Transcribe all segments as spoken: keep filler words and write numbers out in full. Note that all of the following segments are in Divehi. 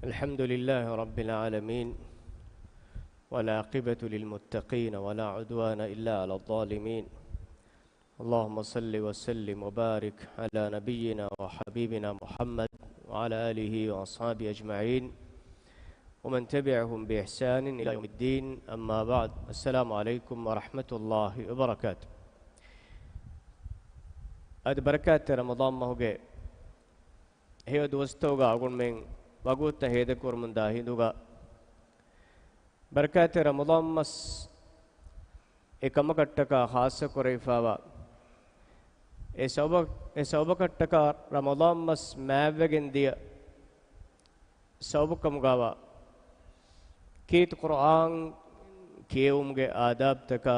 الحمد لله رب العالمين، والعاقبة للمتقين، ولا عدوان إلا على الظالمين. اللهم صل وسلم وبارك على نبينا وحبيبنا محمد وعلى آله وأصحابه أجمعين، ومن تبعهم بإحسان إلى يوم الدين. أما بعد، السلام عليكم ورحمة الله وبركاته. އަދި ބަރަކާތްތެރި ރަމަޟާން މަހުގެ ހެޔޮ ދުވަސްތަކުގަ އަޅުގަނޑުމެން ވަގުތުތައް ހޭދަކުރަމުންދާ ހިނދުގަ، ބަރަކާތްތެރި ރަމަޟާން މަސް އެ ކަމަކަށްޓަކާ ޚާއްޞަ ކުރެވިފައިވާ، އެ ސަބަބަ-، އެ ސަބަބަކަށްޓަކާ ރަމަޟާން މަސް މާތްވެގެން ދިޔަ ސަބަބުކަމުގައިވާ، ކީރިތި ޤުރްއާން ކިޔެވުމުގެ އާދާބްތަކާ،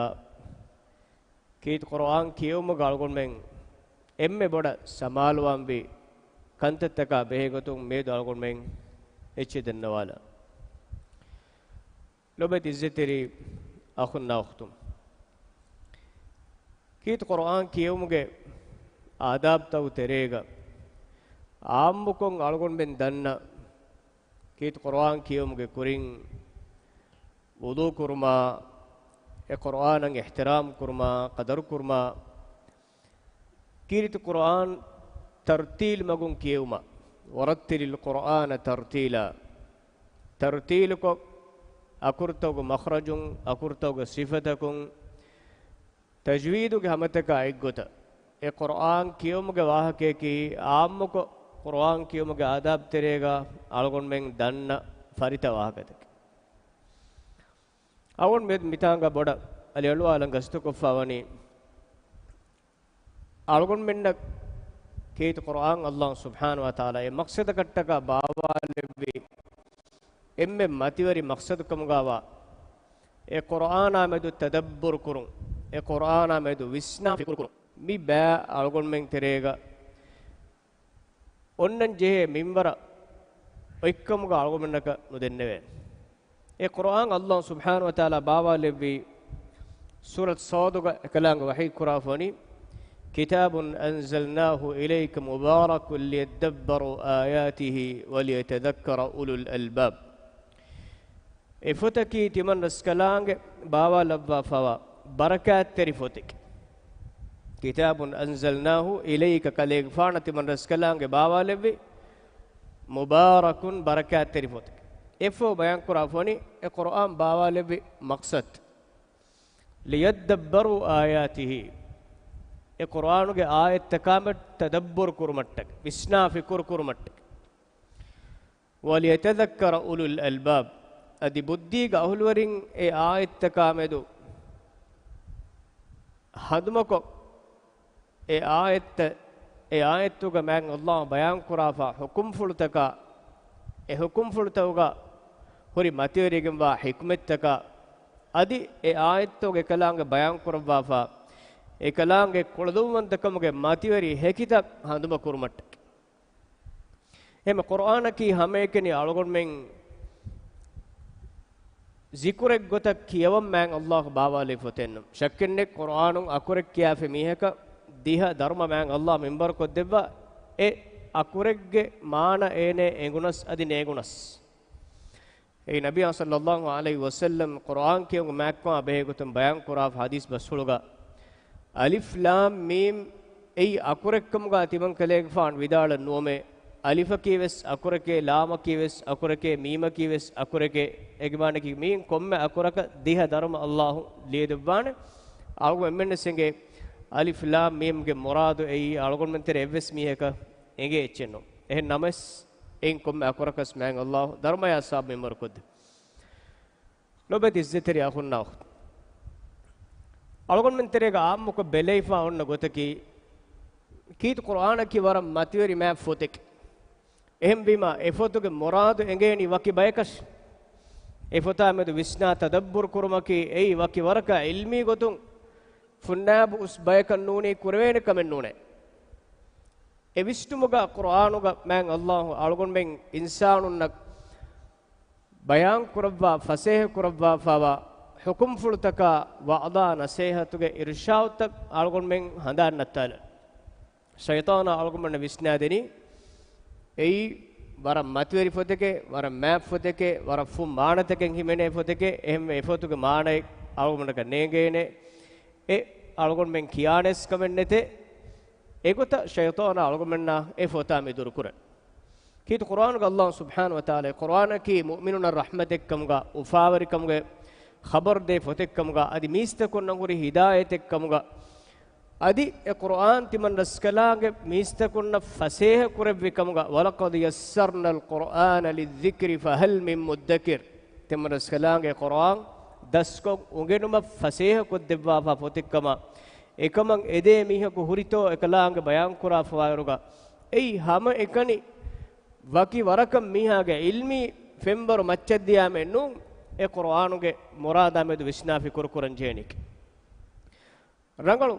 ކީރިތި ޤުރްއާން ކިޔެވުމުގަ އަޅުގަނޑުމެން އެންމެ ބޮޑަށް ސަމާލުވާންވީ ކަންތައްތަކާ ބެހޭގޮތުން މިއަދު އަޅުގަނޑުމެން އެއްޗެއް ދަންނަވާލަން. ލޮބުވެތި އިއްޒަތްތެރި އަޚުންނާ އުޚްތުން، ކީރިތި ޤުރްއާން ކިޔެވުމުގެ އާދާބްތަކުގެ ތެރޭގަ އާއްމުކޮށް އަޅުގަނޑުމެން ދަންނަ، ކީރިތި ޤުރްއާން ކިޔެވުމުގެ ކުރިން ވުޟޫ ކުރުމާ، އެ ޤުރްއާނަށް އިޙްތިރާމް ކުރުމާ، ޤަދަރު ކުރުމާ، ކީރިތި ޤުރްއާން ތަރްތީލް މަގުން ކިޔެވުމަށް، ވަރައްތިލިލް ޤުރްއާނަ ތަރްތީލާ، ތަރްތީލުކޮށް، އަކުރުތަކުގެ މަޚްރަޖުން، އަކުރުތަކުގެ ސިފަތަކުން، ތަޖްވީދުގެ ހަމަތަކާ އެއްގޮތަށް، އެ ޤުރްއާން ކިޔެވުމުގެ ވާހަކަޔަކީ، އާއްމުކޮށް، ޤުރްއާން ކިޔެވުމުގެ އާދާބް ތެރޭގަ އަޅުގަނޑުމެން ދަންނަ ފަރިތަ ވާހަކަތަކެއް. އަޅުގަނޑު މި-، މިތާނގަ ބޮޑަށް އަލިއަޅުވާލަން ގަސްތުކޮށްފަވަނީ، އަޅުގަނޑުމެންނަށް ކީރިތި ޤުރްއާން ﷲ ސުބްޙާނަހޫ ވަތަޢާލާ އެ މަޤްޞަދަކަށްޓަކާ ބާވާލެއްވި އެންމެ މަތިވެރި މަޤްޞަދު ކަމުގައިވާ، އެ ޤުރްއާނާ މެދު ތަދައްބުރު ކުރުން، އެ ޤުރްއާނާ މެދު ވިސްނާ ފިކުރު ކުރުން، މި ބައި އަޅުގަނޑުމެން ތެރޭގަ އޮންނަން ޖެހޭ މިންވަރަށް އޮތްކަމުގަ އަޅުގަނޑުމެންނަކަށް ނުދެންނެވޭނެ. އެ ޤުރްއާން ﷲ ސުބްޙާނަހޫ ވަތަޢާލާ ބާވާލެއްވީ، ސޫރަތު ޞާދުގަ އެކަލާނގެ ވަޙީ ކުރާފަވަނީ، كتاب أنزلناه إليك مبارك ليدبروا آياته وليتذكر أولو الألباب. އެ ފޮތަކީ ތިމަން ރަސްކަލާނގެ ބާވާލައްވާފައިވާ ބަރަކާތްތެރި ފޮތެކޭ. كتاب أنزلناه إليك، ކަލޭގެފާނަށް ތިމަން ރަސްކަލާނގެ ބާވާލެއްވި، مبارك، ބަރަކާތްތެރި ފޮތެކޭ. އެއަށްފަހު ބަޔާންކުރާފަވަނީ އެ ޤުރްއާން ބާވާލެއްވި މަޤްޞަދު. ليدبروا آياته، އެ ޤުރްއާނުގެ އާޔަތްތަކާމެދު ތަދައްބުރު ކުރުމަށްޓަކައި، ވިސްނާ ފިކުރު ކުރުމަށްޓަކައި. وليتذكر أولو الألباب، އަދި ބުއްދީގެ އަހުލުވެރިން އެ އާޔަތްތަކާމެދު ހަނދުމަކޮށް، އެ އާޔަތްތައް، އެ އާޔަތުގަ މާތް ﷲ ބަޔާންކުރާފަ ޙުކުމްފުޅުތަކާ، އެ ޙުކުމްފުޅުތަކުގަ ހުރި މަތިވެރިގެންވާ ޙިކްމަތްތަކާ، އަދި އެ އާޔަތުގެ އެކަލާނގެ ބަޔާންކުރައްވާފަ، އެކަލާނގެ ކުޅަދުންވަންތަކަމުގެ މަތިވެރި ހެކިތައް ހަނދުމަކުރުމަށްޓަކައި. އެހެން ޤުރްއާނަކީ ހަމައެކަނި އަޅުގަނޑުމެން ޒިކުރެއްގޮތަށް ކިޔަވަން މާތް ﷲ ބާވާލި ފޮތެއްނު. ޝައްކެއްނެތް، ޤުރްއާނުން އަކުރެއް ކިޔާފި މީހަކަށް ދިހަ ދަރުމަ މާތް ﷲ މިންވަރުކޮށްދެއްވާ، އެ އަކުރެއްގެ މާނަ އޭނަ އެނގުނަސް އަދި ނޭނގުނަސް. އެއީ ނަބިއްޔާ ޞައްލައްލާހު ޢަލައިހި ވަސައްލަމް ޤުރްއާން ކިޔުމުގެ މާތްކަމާ ބެހޭގޮތުން ބަޔާންކުރާ ޙަދީޘް ބަސްފުޅުގަ، އަލިފް ލާމް މީމް އެއީ އަކުރެއްކަމުގަ ތިމަންކަލޭގެފާނު ވިދާޅަން ނުވަމޭ، އަލިފަކީވެސް އަކުރެކޭ، ލާމަކީވެސް އަކުރެކޭ، މީމަކީވެސް އަކުރެކޭ. އޭގެ މާނައަކީ މީން ކޮންމެ އަކުރަކަށް ދިހަ ދަރުމަ ﷲ ލިޔެދެއްވާނެ. އަޅުގަނޑު އެންމެންނަށް އެނގޭ އަލިފް ލާމް މީމްގެ މުރާދު އެއީ އަޅުގަނޑުމެން ތެރޭ އެއްވެސް މީހަކަށް އެނގޭ އެއްޗެއް ނޫން. އެހެން ނަމަވެސް، އެއިން ކޮންމެ އަކުރަކަސް މާތް ﷲ ދަރުމަޔާ ސާބް މިންވަރުކޮށްދެ. ލޮބެތި އިއްޒަތްތެރި އަޚުންނާ އުޚްތުން، އަޅުގަނޑުމެން ތެރޭގަ އާއްމުކޮށް ބެލެވިފަ އޮންނަ ގޮތަކީ، ކީރިތި ޤުރްއާނަކީ ވަރަށް މަތިވެރި މާތް ފޮތެކޭ. އެހެންވީމާ، އެ ފޮތުގެ މުރާދު އެނގޭނީ ވަކި ބަޔަކަށް. އެ ފޮތާ މެދު ވިސްނާ ތަދައްބުރު ކުރުމަކީ އެއީ ވަކި ވަރަކަށް ޢިލްމީ ގޮތުން ފުންނާބު އުސް ބަޔަކަށް ނޫނީ ކުރެވޭނެ ކަމެއް ނޫނޭ. އެ ވިސްނުމުގަ ޤުރްއާނުގަ މާތް ﷲ އަޅުގަނޑުމެން އިންސާނުންނަށް ބަޔާން ކުރައްވާ، ފަސޭހަ ކުރައްވާފައިވާ ޙުކުމްފުޅުތަކާ ވަޢުޡާ ނަޞޭޙަތުގެ އިރުޝާދުތައް އަޅުގަނޑުމެން ހަނދާން ނައްތާލަން. ޝައިޠާނާ އަޅުގަނޑުމެންނަށް ވިސްނާދެނީ އެއީ ވަރަށް މަތިވެރި ފޮތެކޭ، ވަރަށް މާތް ފޮތެކޭ، ވަރަށް ފުން މާނަތަކެއް ހިމެނޭ ފޮތެކޭ، އެހެންވެ އެ ފޮތުގެ މާނައެއް އަޅުގަނޑަކަށް ނޭނގޭނެ. އެ އަޅުގަނޑުމެން ކިޔާނެސް ކަމެއް ނެތޭ. އެގޮތަށް ޝައިޠާނާ އަޅުގަނޑުމެންނާ އެ ފޮތާ މި ދުރުކުރަން. ކީރިތި ޤުރްއާނުގަ ﷲ ސުބްޙާނަހޫ ވަތަޢާލާ ޤުރްއާނަކީ މުއުމިނުންނަށް ރަޙްމަތެއްކަމުގަ، އުފާވެރިކަމުގެ ޚަބަރު ދޭ ފޮތެއްކަމުގަ، އަދި މީސްތަކުންނަށް ހުރި ހިދާޔަތެއްކަމުގަ، އަދި އެ ޤުރްއާން ތިމަން ރަސްކަލާނގެ މީސްތަކުންނަށް ފަސޭހަ ކުރެއްވި ކަމުގަ، وَلَقَدْ يَسَّرْنَا الْقُرْآنَ لِلذِّكْرِ فَهَلْ مِن مُّدَّكِرٍ. ތިމަން ރަސްކަލާނގެ ޤުރްއާން ދަސްކޮށް އުނގެނުމަށް ފަސޭހަ ކޮށްދެއްވާފަ ފޮތެއްކަމަށް، އެކަމަށް އެދޭ މީހަކު ހުރިތޯ އެކަލާނގެ ބަޔާންކުރާފަވާއިރުގަ، އެއީ ހަމައެކަނި ވަކި ވަރަކަށް މީހާގެ ޢިލްމީ ފެންވަރު މައްޗަށްދިޔާމެއް ނޫން، އެ ޤުރްއާނުގެ މުރާދާ މެދު ވިސްނާ ފިކުރު ކުރަން ޖެހެނީކީ. ރަނގަޅު،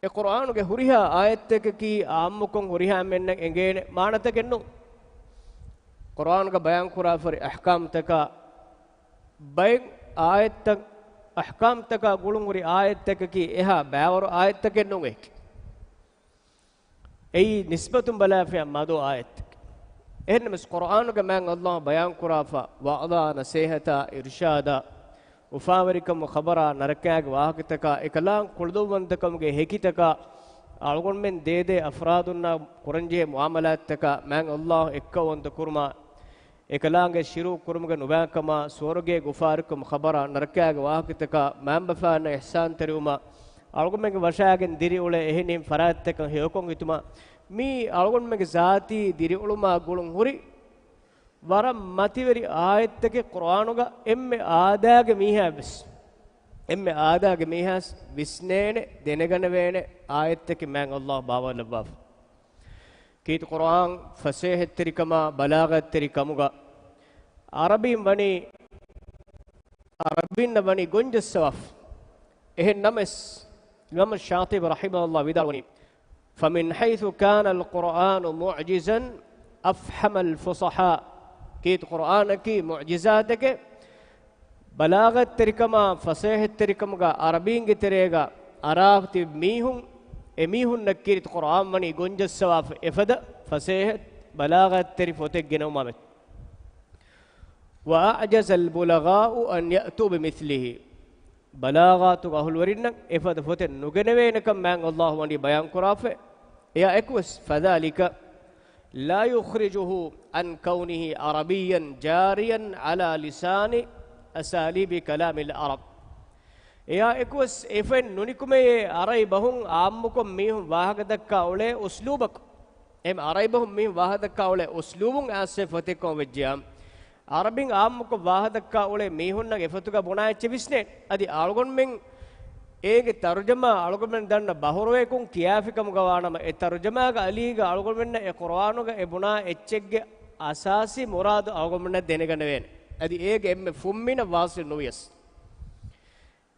އެ ޤުރްއާނުގެ ހުރިހާ އާޔަތްތަކަކީ އާއްމުކޮށް ހުރިހާ އެންމެންނަށް އެނގޭނެ މާނަތަކެއް ނޫން. ޤުރްއާނުގަ ބަޔާންކުރާފަރި އަޙްކާމްތަކާ ބައެއް އާޔަތްތައް، އަޙްކާމްތަކާ ގުޅުންހުރި އާޔަތްތަކަކީ އެހާ ބައިވަރު އާޔަތްތަކެއް ނޫން އެކި. އެއީ ނިސްބަތުން ބަލާފިޔާ މަދު އާޔަތްތަކެއް. އެހެންނަމަވެސް ޤުރްއާނުގެ މާތް ﷲ ބަޔާންކުރާފަ ވަޢުޡާ، ނަޞޭޙަތާ، އިރުޝާދާ، އުފާވެރިކަމު ޚަބަރާ، ނަރަކާގެ ވާހަކަތަކާ، އެކަލާނގެ ކުޅަދުންވަންތަކަމުގެ ހެކިތަކާ، އަޅުގަނޑުމެން ދޭދޭ އަފްރާދުންނާ ކުރަންޖެހޭ މުޢާމަލާތްތަކާ މާތް ﷲ އެއްކައުވަންތަ ކުރުމާ، އެކަލާނގެ ޝިރުކު ކުރުމުގެ ނުބައިކަމާ، ސުވަރުގޭގެ އުފާވެރިކަމު ޚަބަރާ، ނަރަކާގެ ވާހަކަތަކާ، މައިންބަފައިންނަށް އިޙްސާންތެރިވުމާ، އަޅުގަނޑުމެންގެ ވަށާގެން ދިރިއުޅޭ އެހެނިހެން ފަރާތްތަކަށް ހެޔޮކޮށް ހިތުމާ، މީ އަޅުގަނޑުމެންގެ ޒާތީ ދިރިއުޅުމާ ގުޅުން ހުރި ވަރަށް މަތިވެރި އާޔަތްތަކެއް ޤުރްއާނުގަ އެންމެ އާދައިގެ މީހާވެސް، އެންމެ އާދައިގެ މީހާސް ވިސްނޭނެ، ދެނެގަނެވޭނެ އާޔަތްތަކެއް މާތް ﷲ ބާވާލައްވާފަ. ކީރިތި ޤުރްއާން ފަސޭހަތެރިކަމާ، ބަލާޣަތްތެރި ކަމުގަ ޢަރަބީން ވަނީ، ޢަރަބީންނަށް ވަނީ ގޮންޖައްސަވާފަ. އެހެން ނަމަވެސް، އިމާމު ޝާޠިބީ ރަޙިމަހުﷲ ވިދާޅުވަނީ، فَمِنْ حَيْثُ كَانَ الْقُرْآنُ مُعْجِزًا أَفْحَمَ الْفُصَحَاءَ. ކީރިތި ޤުރްއާނަކީ މުޢުޖިޒާތެކޭ، ބަލާޣަތްތެރިކަމާ، ފަސޭހަތެރިކަމުގަ ޢަރަބީންގެ ތެރޭގަ އަރާފަ ތިބި މީހުން، އެމީހުންނަށް ކީރިތި ޤުރްއާން ވަނީ ގޮންޖައްސަވާފަ އެފަދަ ފަސޭހަ ބަލާޣަތްތެރި ފޮތެއް ގެނައުމާމެދު. وَأَعْجَزَ الْبُلَغَاءُ أَنْ يَأْتُوا بِمِثْلِهِ. ބަލާޣާތުގެ އަހުލުވެރިންނަށް އެފަދަ ފޮތެއް ނުގެނެވޭނެކަން މާތް ﷲ ވަނީ ބަޔާންކުރާފަ. އެއާއެކުވެސް، فَذَلِكَ لَا يُخْرِجُهُ عَنْ كَوْنِهِ عَرَبِيًّا جَارِيًا عَلَى لِسَانِ أَسَالِيبِ كَلَامِ الْعَرَبِ. އެއާއެކުވެސް އެފައިން ނުނިކުމެޔޭ، ޢަރަބި ބަހުން ޢާއްމުކޮށް މީހުން ވާހަކަދައްކާ އުޅޭ އުސްލޫބަކުން. އެހެން ޢަރަބި ބަހުން މީހުން ވާހަކަދައްކާ އުޅޭ އުސްލޫބުން އައިސްފައި ފޮތެއްކަމަށް ވެއްޖެޔާ، ޢަރަބިން ޢާއްމުކޮށް ވާހަކަދައްކާ އުޅޭ މީހުންނަށް އެފޮތުގަ ބުނާ އެއްޗެއް ވިސްނޭނެ. އަދި އަޅުގަނޑުމެން އޭގެ ތަރުޖަމާ އަޅުގަނޑުމެން ދަންނަ ބަހުރުވަޔަކުން ކިޔާފިކަމުގަ ވާނަމަ، އެ ތަރުޖަމާގެ އަލީގަ އަޅުގަނޑުމެންނަށް އެ ޤުރްއާނުގަ އެ ބުނާ އެއްޗެއްގެ އަސާސީ މުރާދު އަޅުގަނޑުމެންނަށް ދެނެގަނެވޭނެ. އަދި އޭގެ އެންމެ ފުންމިނަށް ވާޞިލް ނުވިޔަސް.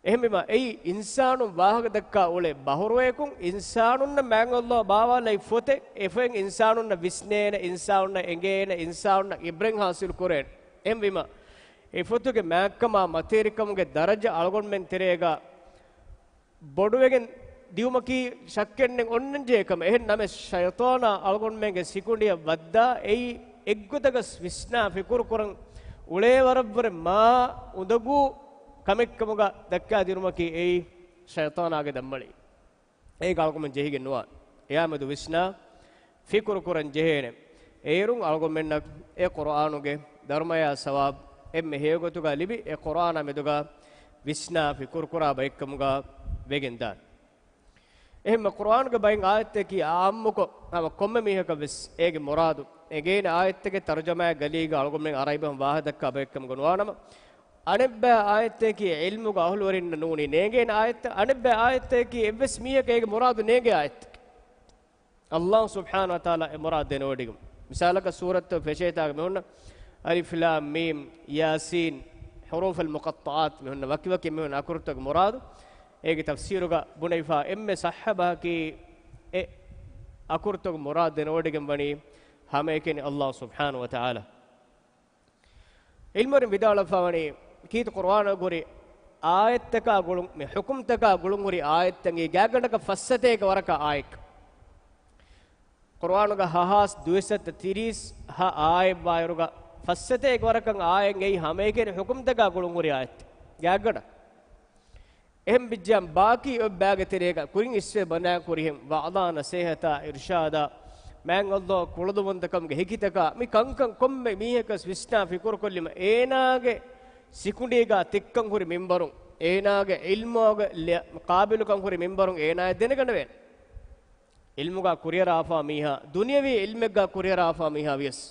އެހެންވީމަ، އެއީ އިންސާނުން ވާހަކަދައްކާ އުޅޭ ބަހުރުވަޔަކުން އިންސާނުންނަށް މާތް ﷲ ބާވާލައި ފޮތެއް، އެފައިން އިންސާނުންނަށް ވިސްނޭނެ، އިންސާނުންނަށް އެނގޭނެ، އިންސާނުންނަށް ޢިބްރަތް ޙާޞިލް ކުރޭނެ. އެހެންވީމަ، އެ ފޮތުގެ މާތްކަމާ މަތިވެރިކަމުގެ ދަރަޖަ އަޅުގަނޑުމެން ތެރޭގަ ބޮޑުވެގެން ދިޔުމަކީ ޝައްކެއްނެތް އޮންނަންޖެހޭ ކަމެއް. އެހެން ނަމަވެސް، ޝައިޠާނާ އަޅުގަނޑުމެންގެ ސިކުނޑިއަށް ވައްދާ އެއީ އެއްގޮތަކަސް ވިސްނާ ފިކުރު ކުރަން އުޅޭ ވަރަށްވުރެ މާ އުނދަގޫ ކަމެއްކަމުގަ ދައްކާދިނުމަކީ އެއީ ޝައިޠާނާގެ ދަންމަޅީ. އޭގަ އަޅުގަނޑުމެން ޖެހިގެން ނުވާނެ. އެއާމެދު ވިސްނާ ފިކުރު ކުރަން ޖެހޭނެ. އޭރުން އަޅުގަނޑުމެންނަށް އެ ޤުރްއާނުގެ ދަރުމަޔާ ސަވާބު އެންމެ ހެޔޮގޮތުގަ ލިބި، އެ ޤުރްއާނާ މެދުގަ ވިސްނާ ފިކުރު ކުރާ ބައެއްކަމުގަ ވެގެން ދާނެ. އެހެންމަ ޤުރްއާނުގެ ބައެއް އާޔަތަކީ އާއްމުކޮށް، ހަމަ ކޮންމެ މީހަކަށް ވެސް އޭގެ މުރާދު އެނގޭނެ އާޔަތެއްގެ ތަރުޖަމާއެއް ގަލީގަ އަޅުގަނޑުމެން ޢަރަބި ބަހުން ވާހަކަ ދައްކާ ބައެއްކަމުގަ ނުވާނަމަ، އަނެއްބައި އާޔަތަކީ ޢިލްމުގެ އަހުލުވެރިންނަށް ނޫނީ ނޭނގޭނެ އާޔަތްތައް، އަނެއްބައި އާޔަތަކީ އެއްވެސް މީހަކަށް އޭގެ މުރާދު ނޭނގޭ އާޔަތެއް. ﷲ ސުބްޙާނަހޫ ވަތަޢާލާ އެ މުރާދު ދެނެވޮޑިގެން. މިސާލަކަށް ސޫރަތު ފެށޭތާގަ މިހުންނަ އަލިފް ލާމް މީމް ޔާސީން ޙުރޫފުލް މުޤައްޠަޢާތު މިހުންނަ ވަކިވަކި މިހުން އަކުރުތަކުގެ މުރާދު. އޭގެ ތަފްސީރުގަ ބުނެފާ އެންމެ ޞައްޙަ ބަހަކީ އެ އަކުރުތަކުގެ މުރާދު ދެނެވޮޑިގެން ވަނީ ހަމައެކަނި ﷲ ސުބްޙާނަހޫ ވަތަޢާލާ. ޢިލްމުވެރިން ވިދާޅުވެފަވަނީ، ކީރިތި ޤުރްއާނުގަ ހުރި އާޔަތްތަކާ ގުޅުން، މި ޙުކުމްތަކާ ގުޅުން ހުރި އާޔަތްތައް ގާތްގަނޑަކަށް ފައްސަތޭކަ ވަރަކަށް އާޔަތް. ޤުރުއާނުގަ ހަހާސް ދުވެސައްތަ ތިރީސް ހަ އާޔަތް ވާއިރުގަ ފައްސަތޭކަ ވަރަކަށް އާޔަތް އެއީ ހަމައެކަނި ޙުކުމްތަކާ ގުޅުންހުރި އާޔަތް ގާތްގަނޑަށް. އެހެން ވެއްޖާމަ ބާކީ އޮތް ބައިގެ ތެރޭގަ ކުރިން އިސްވެ ބަނާ ކުރިހެން ވަޢުޡާ، ނަޞޭޙަތާ، އިރުޝާދާ، މާތް ﷲ ކުޅަދުންވަންތަކަމުގެ ހެކިތަކާ، މި ކަންކަން ކޮންމެ މީހަކަސް ވިސްނާ ފިކުރުކޮށްލީމަ އޭނާގެ ސިކުނޑީގާ ތިއްކަން ހުރި މިންވަރުން، އޭނާގެ ޢިލްމުގެ ލެ-، ޤާބިލުކަން ހުރި މިންވަރުން އޭނާއަށް ދެނެގަނެވޭނެ. ޢިލްމުގާ ކުރިއަރާފާ މީހާ، ދުނިޔަވީ ޢިލްމެއްގާ ކުރިއަރާފާ މީހާ ވިޔަސް،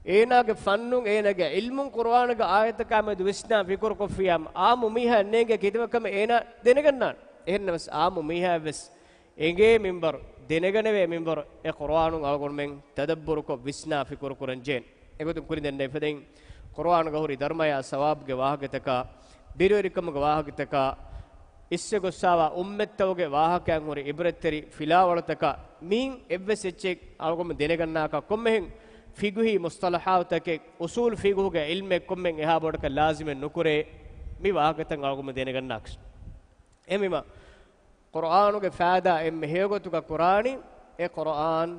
އޭނާގެ ފަންނުން، އޭނާގެ ޢިލްމުން ޤުރުއާނުގެ އާޔަތަކާ މެދު ވިސްނާ ފިކުރުކޮށްފިޔާ، ޢާއްމު މީހާ ނޭނގޭ ކިތަންމެ ކަމެއް އޭނާ ދެނެގަންނާނެ. އެހެންނަމަވެސް، ޢާއްމު މީހާއަށްވެސް އެނގޭ މިންވަރު، ދެނެގަނެވޭ މިންވަރު، އެ ޤުރުއާނުން އަޅުގަނޑުމެން ތަދައްބުރުކޮށް ވިސްނާ ފިކުރު ކުރަން ޖެހޭނެ. އެގޮތުން ކުރިން ދެންނެވި ފަދައިން، ޤުރުއާނުގަ ހުރި ދަރުމަޔާ ސަވާބުގެ ވާހަކަތަކާ، ބިރުވެރިކަމުގެ ވާހަކަތަކާ، އިސްވެ ގޮއްސާވާ އުއްމަތްތަކުގެ ވާހަކައިން ހުރި ޢިބްރަތްތެރި ފިލާވަޅުތަކާ، މިއިން އެއްވެސް އެއްޗެއް އަޅުގަނޑު ދެނެގަންނާކަށް ކޮންމެހެން ފިޤުހީ މުޞްޠަލަޙާތުތަކެއް، އުޞޫލު ފިޤުހުގެ ޢިލްމެއް ކޮންމެހެން އެހާ ބޮޑަކަށް ލާޒިމެއް ނުކުރޭ، މި ވާހަކަތައް އަޅުގަނޑު ދެނެގަންނާކަށް. އެހެންވީމަ، ޤުރުއާނުގެ ފައިދާ އެންމެ ހެޔޮގޮތުގަ ކުރާނީ، އެ ޤުރުއާން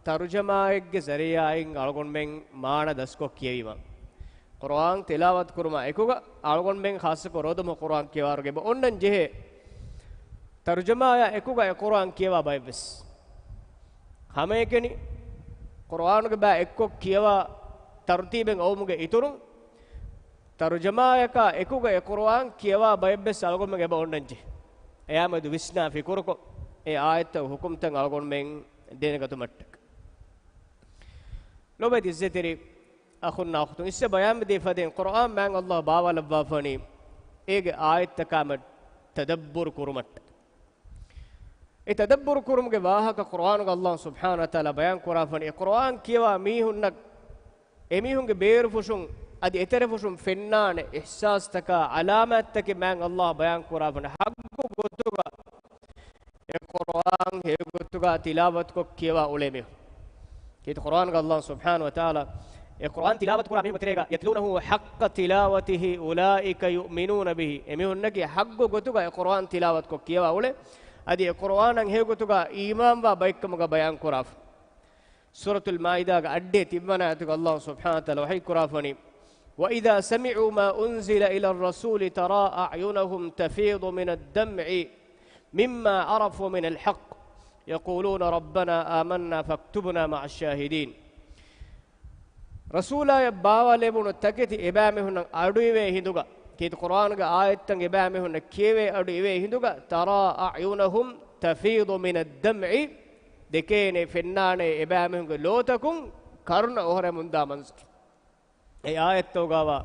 ތަރުޖަމާއެއްގެ ޒަރީޢާއިން އަޅުގަނޑުމެން މާނަ ދަސްކޮށް ކިޔެވީމަ. ޤުރުއާން ތިލާވަތު ކުރުމާ އެކުގަ އަޅުގަނޑުމެން ޚާއްޞަކޮށް ރޯދަމަހު ޤުރުއާން ކިޔަވާރުގެ އެބަ އޮންނަން ޖެހޭ، ތަރުޖަމާއާ އެކުގަ އެ ޤުރުއާން ކިޔަވާ ބައެއްވެސް. ހަމައެކަނި ޤުރުއާނުގެ ބައި އެއްކޮށް ކިޔަވާ ތަރުތީބެއް އޮވުމުގެ އިތުރުން، ތަރުޖަމާޔަކާ އެކުގަ އެ ޤުރުއާން ކިޔަވާ ބައެއްވެސް އަޅުގަނޑުމެން އެބަ އޮންނަން ޖެހޭ. އެއާމެދު ވިސްނާ ފިކުރުކޮށް، އެ އާޔަތްތައް ޙުކުމްތައް އަޅުގަނޑުމެން ދެނެގަތުމަށްޓަކަ. ލޯބިވެތި އިއްޒަތްތެރި އަޚުންނާ އުޚްތުން، އިސްވެ ބަޔާން ދިޔަ ފަދައިން، ޤުރުއާން މާތް ﷲ ބާވާލައްވާފަނީ، އޭގެ އާޔަތްތަކާމެދު ތަދައްބުރު ކުރުމަށްޓަކަ. އެ ތަދައްބުރު ކުރުމުގެ ވާހަކަ ޤުރުއާނުގަ ﷲ ސުބްޙާނަހޫ ވަތަޢާލާ ބަޔާން ކުރާފަނީ، އެ ޤުރުއާން ކިޔަވާ މީހުންނަށް، އެމީހުންގެ ބޭރުފުށުން އަދި އެތެރެފުށުން ފެންނާނެ އިޙްސާސްތަކާ ޢަލާމާތްތަކެއް މާތް ﷲ ބަޔާން ކުރާފަނީ، ޙައްޤު ގޮތުގަ އެ ޤުރުއާން ހެޔޮގޮތުގަ ތިލާވަތުކޮށް ކިޔަވާ އުޅޭ މީހުން. ކީރިތި ޤުރުއާނުގަ ﷲ ސުބްޙާނަހޫ ވަތަޢާލާ އެ ޤުރުއާން ތިލާވަތު ކުރާ މީހުންގެ ތެރޭގަ، يتلونه حق تلاوته أولئك يؤمنون به، އެމީހުންނަކީ ޙައްޤު ގޮތުގަ އެ ޤުރުއާން ތިލާވަތުކޮށް ކިޔަވާ އުޅޭ، އަދި އެ ޤުރުއާނަށް ހެޔޮގޮތުގަ އީމާންވާ ބައެއްކަމުގަ ބަޔާން ކުރާފަ. ސޫރަތުލް މާއިދާގެ އައްޑިހަ ތިންވަނަ އާޔަތުގަ ﷲ ސުބްޙާނަހޫ ވަތަޢާލާ ވަޙީ ކުރާފަނީ، وإذا سمعوا ما أنزل إلى الرسول ترى أعينهم تفيض من الدمع مما عرفوا من الحق يقولون ربنا آمنا فاكتبنا مع الشاهدين. ރަސޫލާޔަށް ބާވާލެވުނު ތަކެތި އެބައިމީހުންނަށް އަޑުއިވޭ ހިނދުގަ، ކީރިތި ޤުރުއާނުގެ އާޔަތްތައް އެބައިމީހުންނަށް ކިޔެވޭ އަޑު އިވޭ ހިނދުގަ، ترى أعينهم تفيض من الدمع، ދެކޭނެ ފެންނާނެ އެބައިމީހުންގެ ލޯތަކުން ކަރުނަ އޮހޮރެމުންދާ މަންޒަރު. އެ އާޔަތްތަކުގަވާ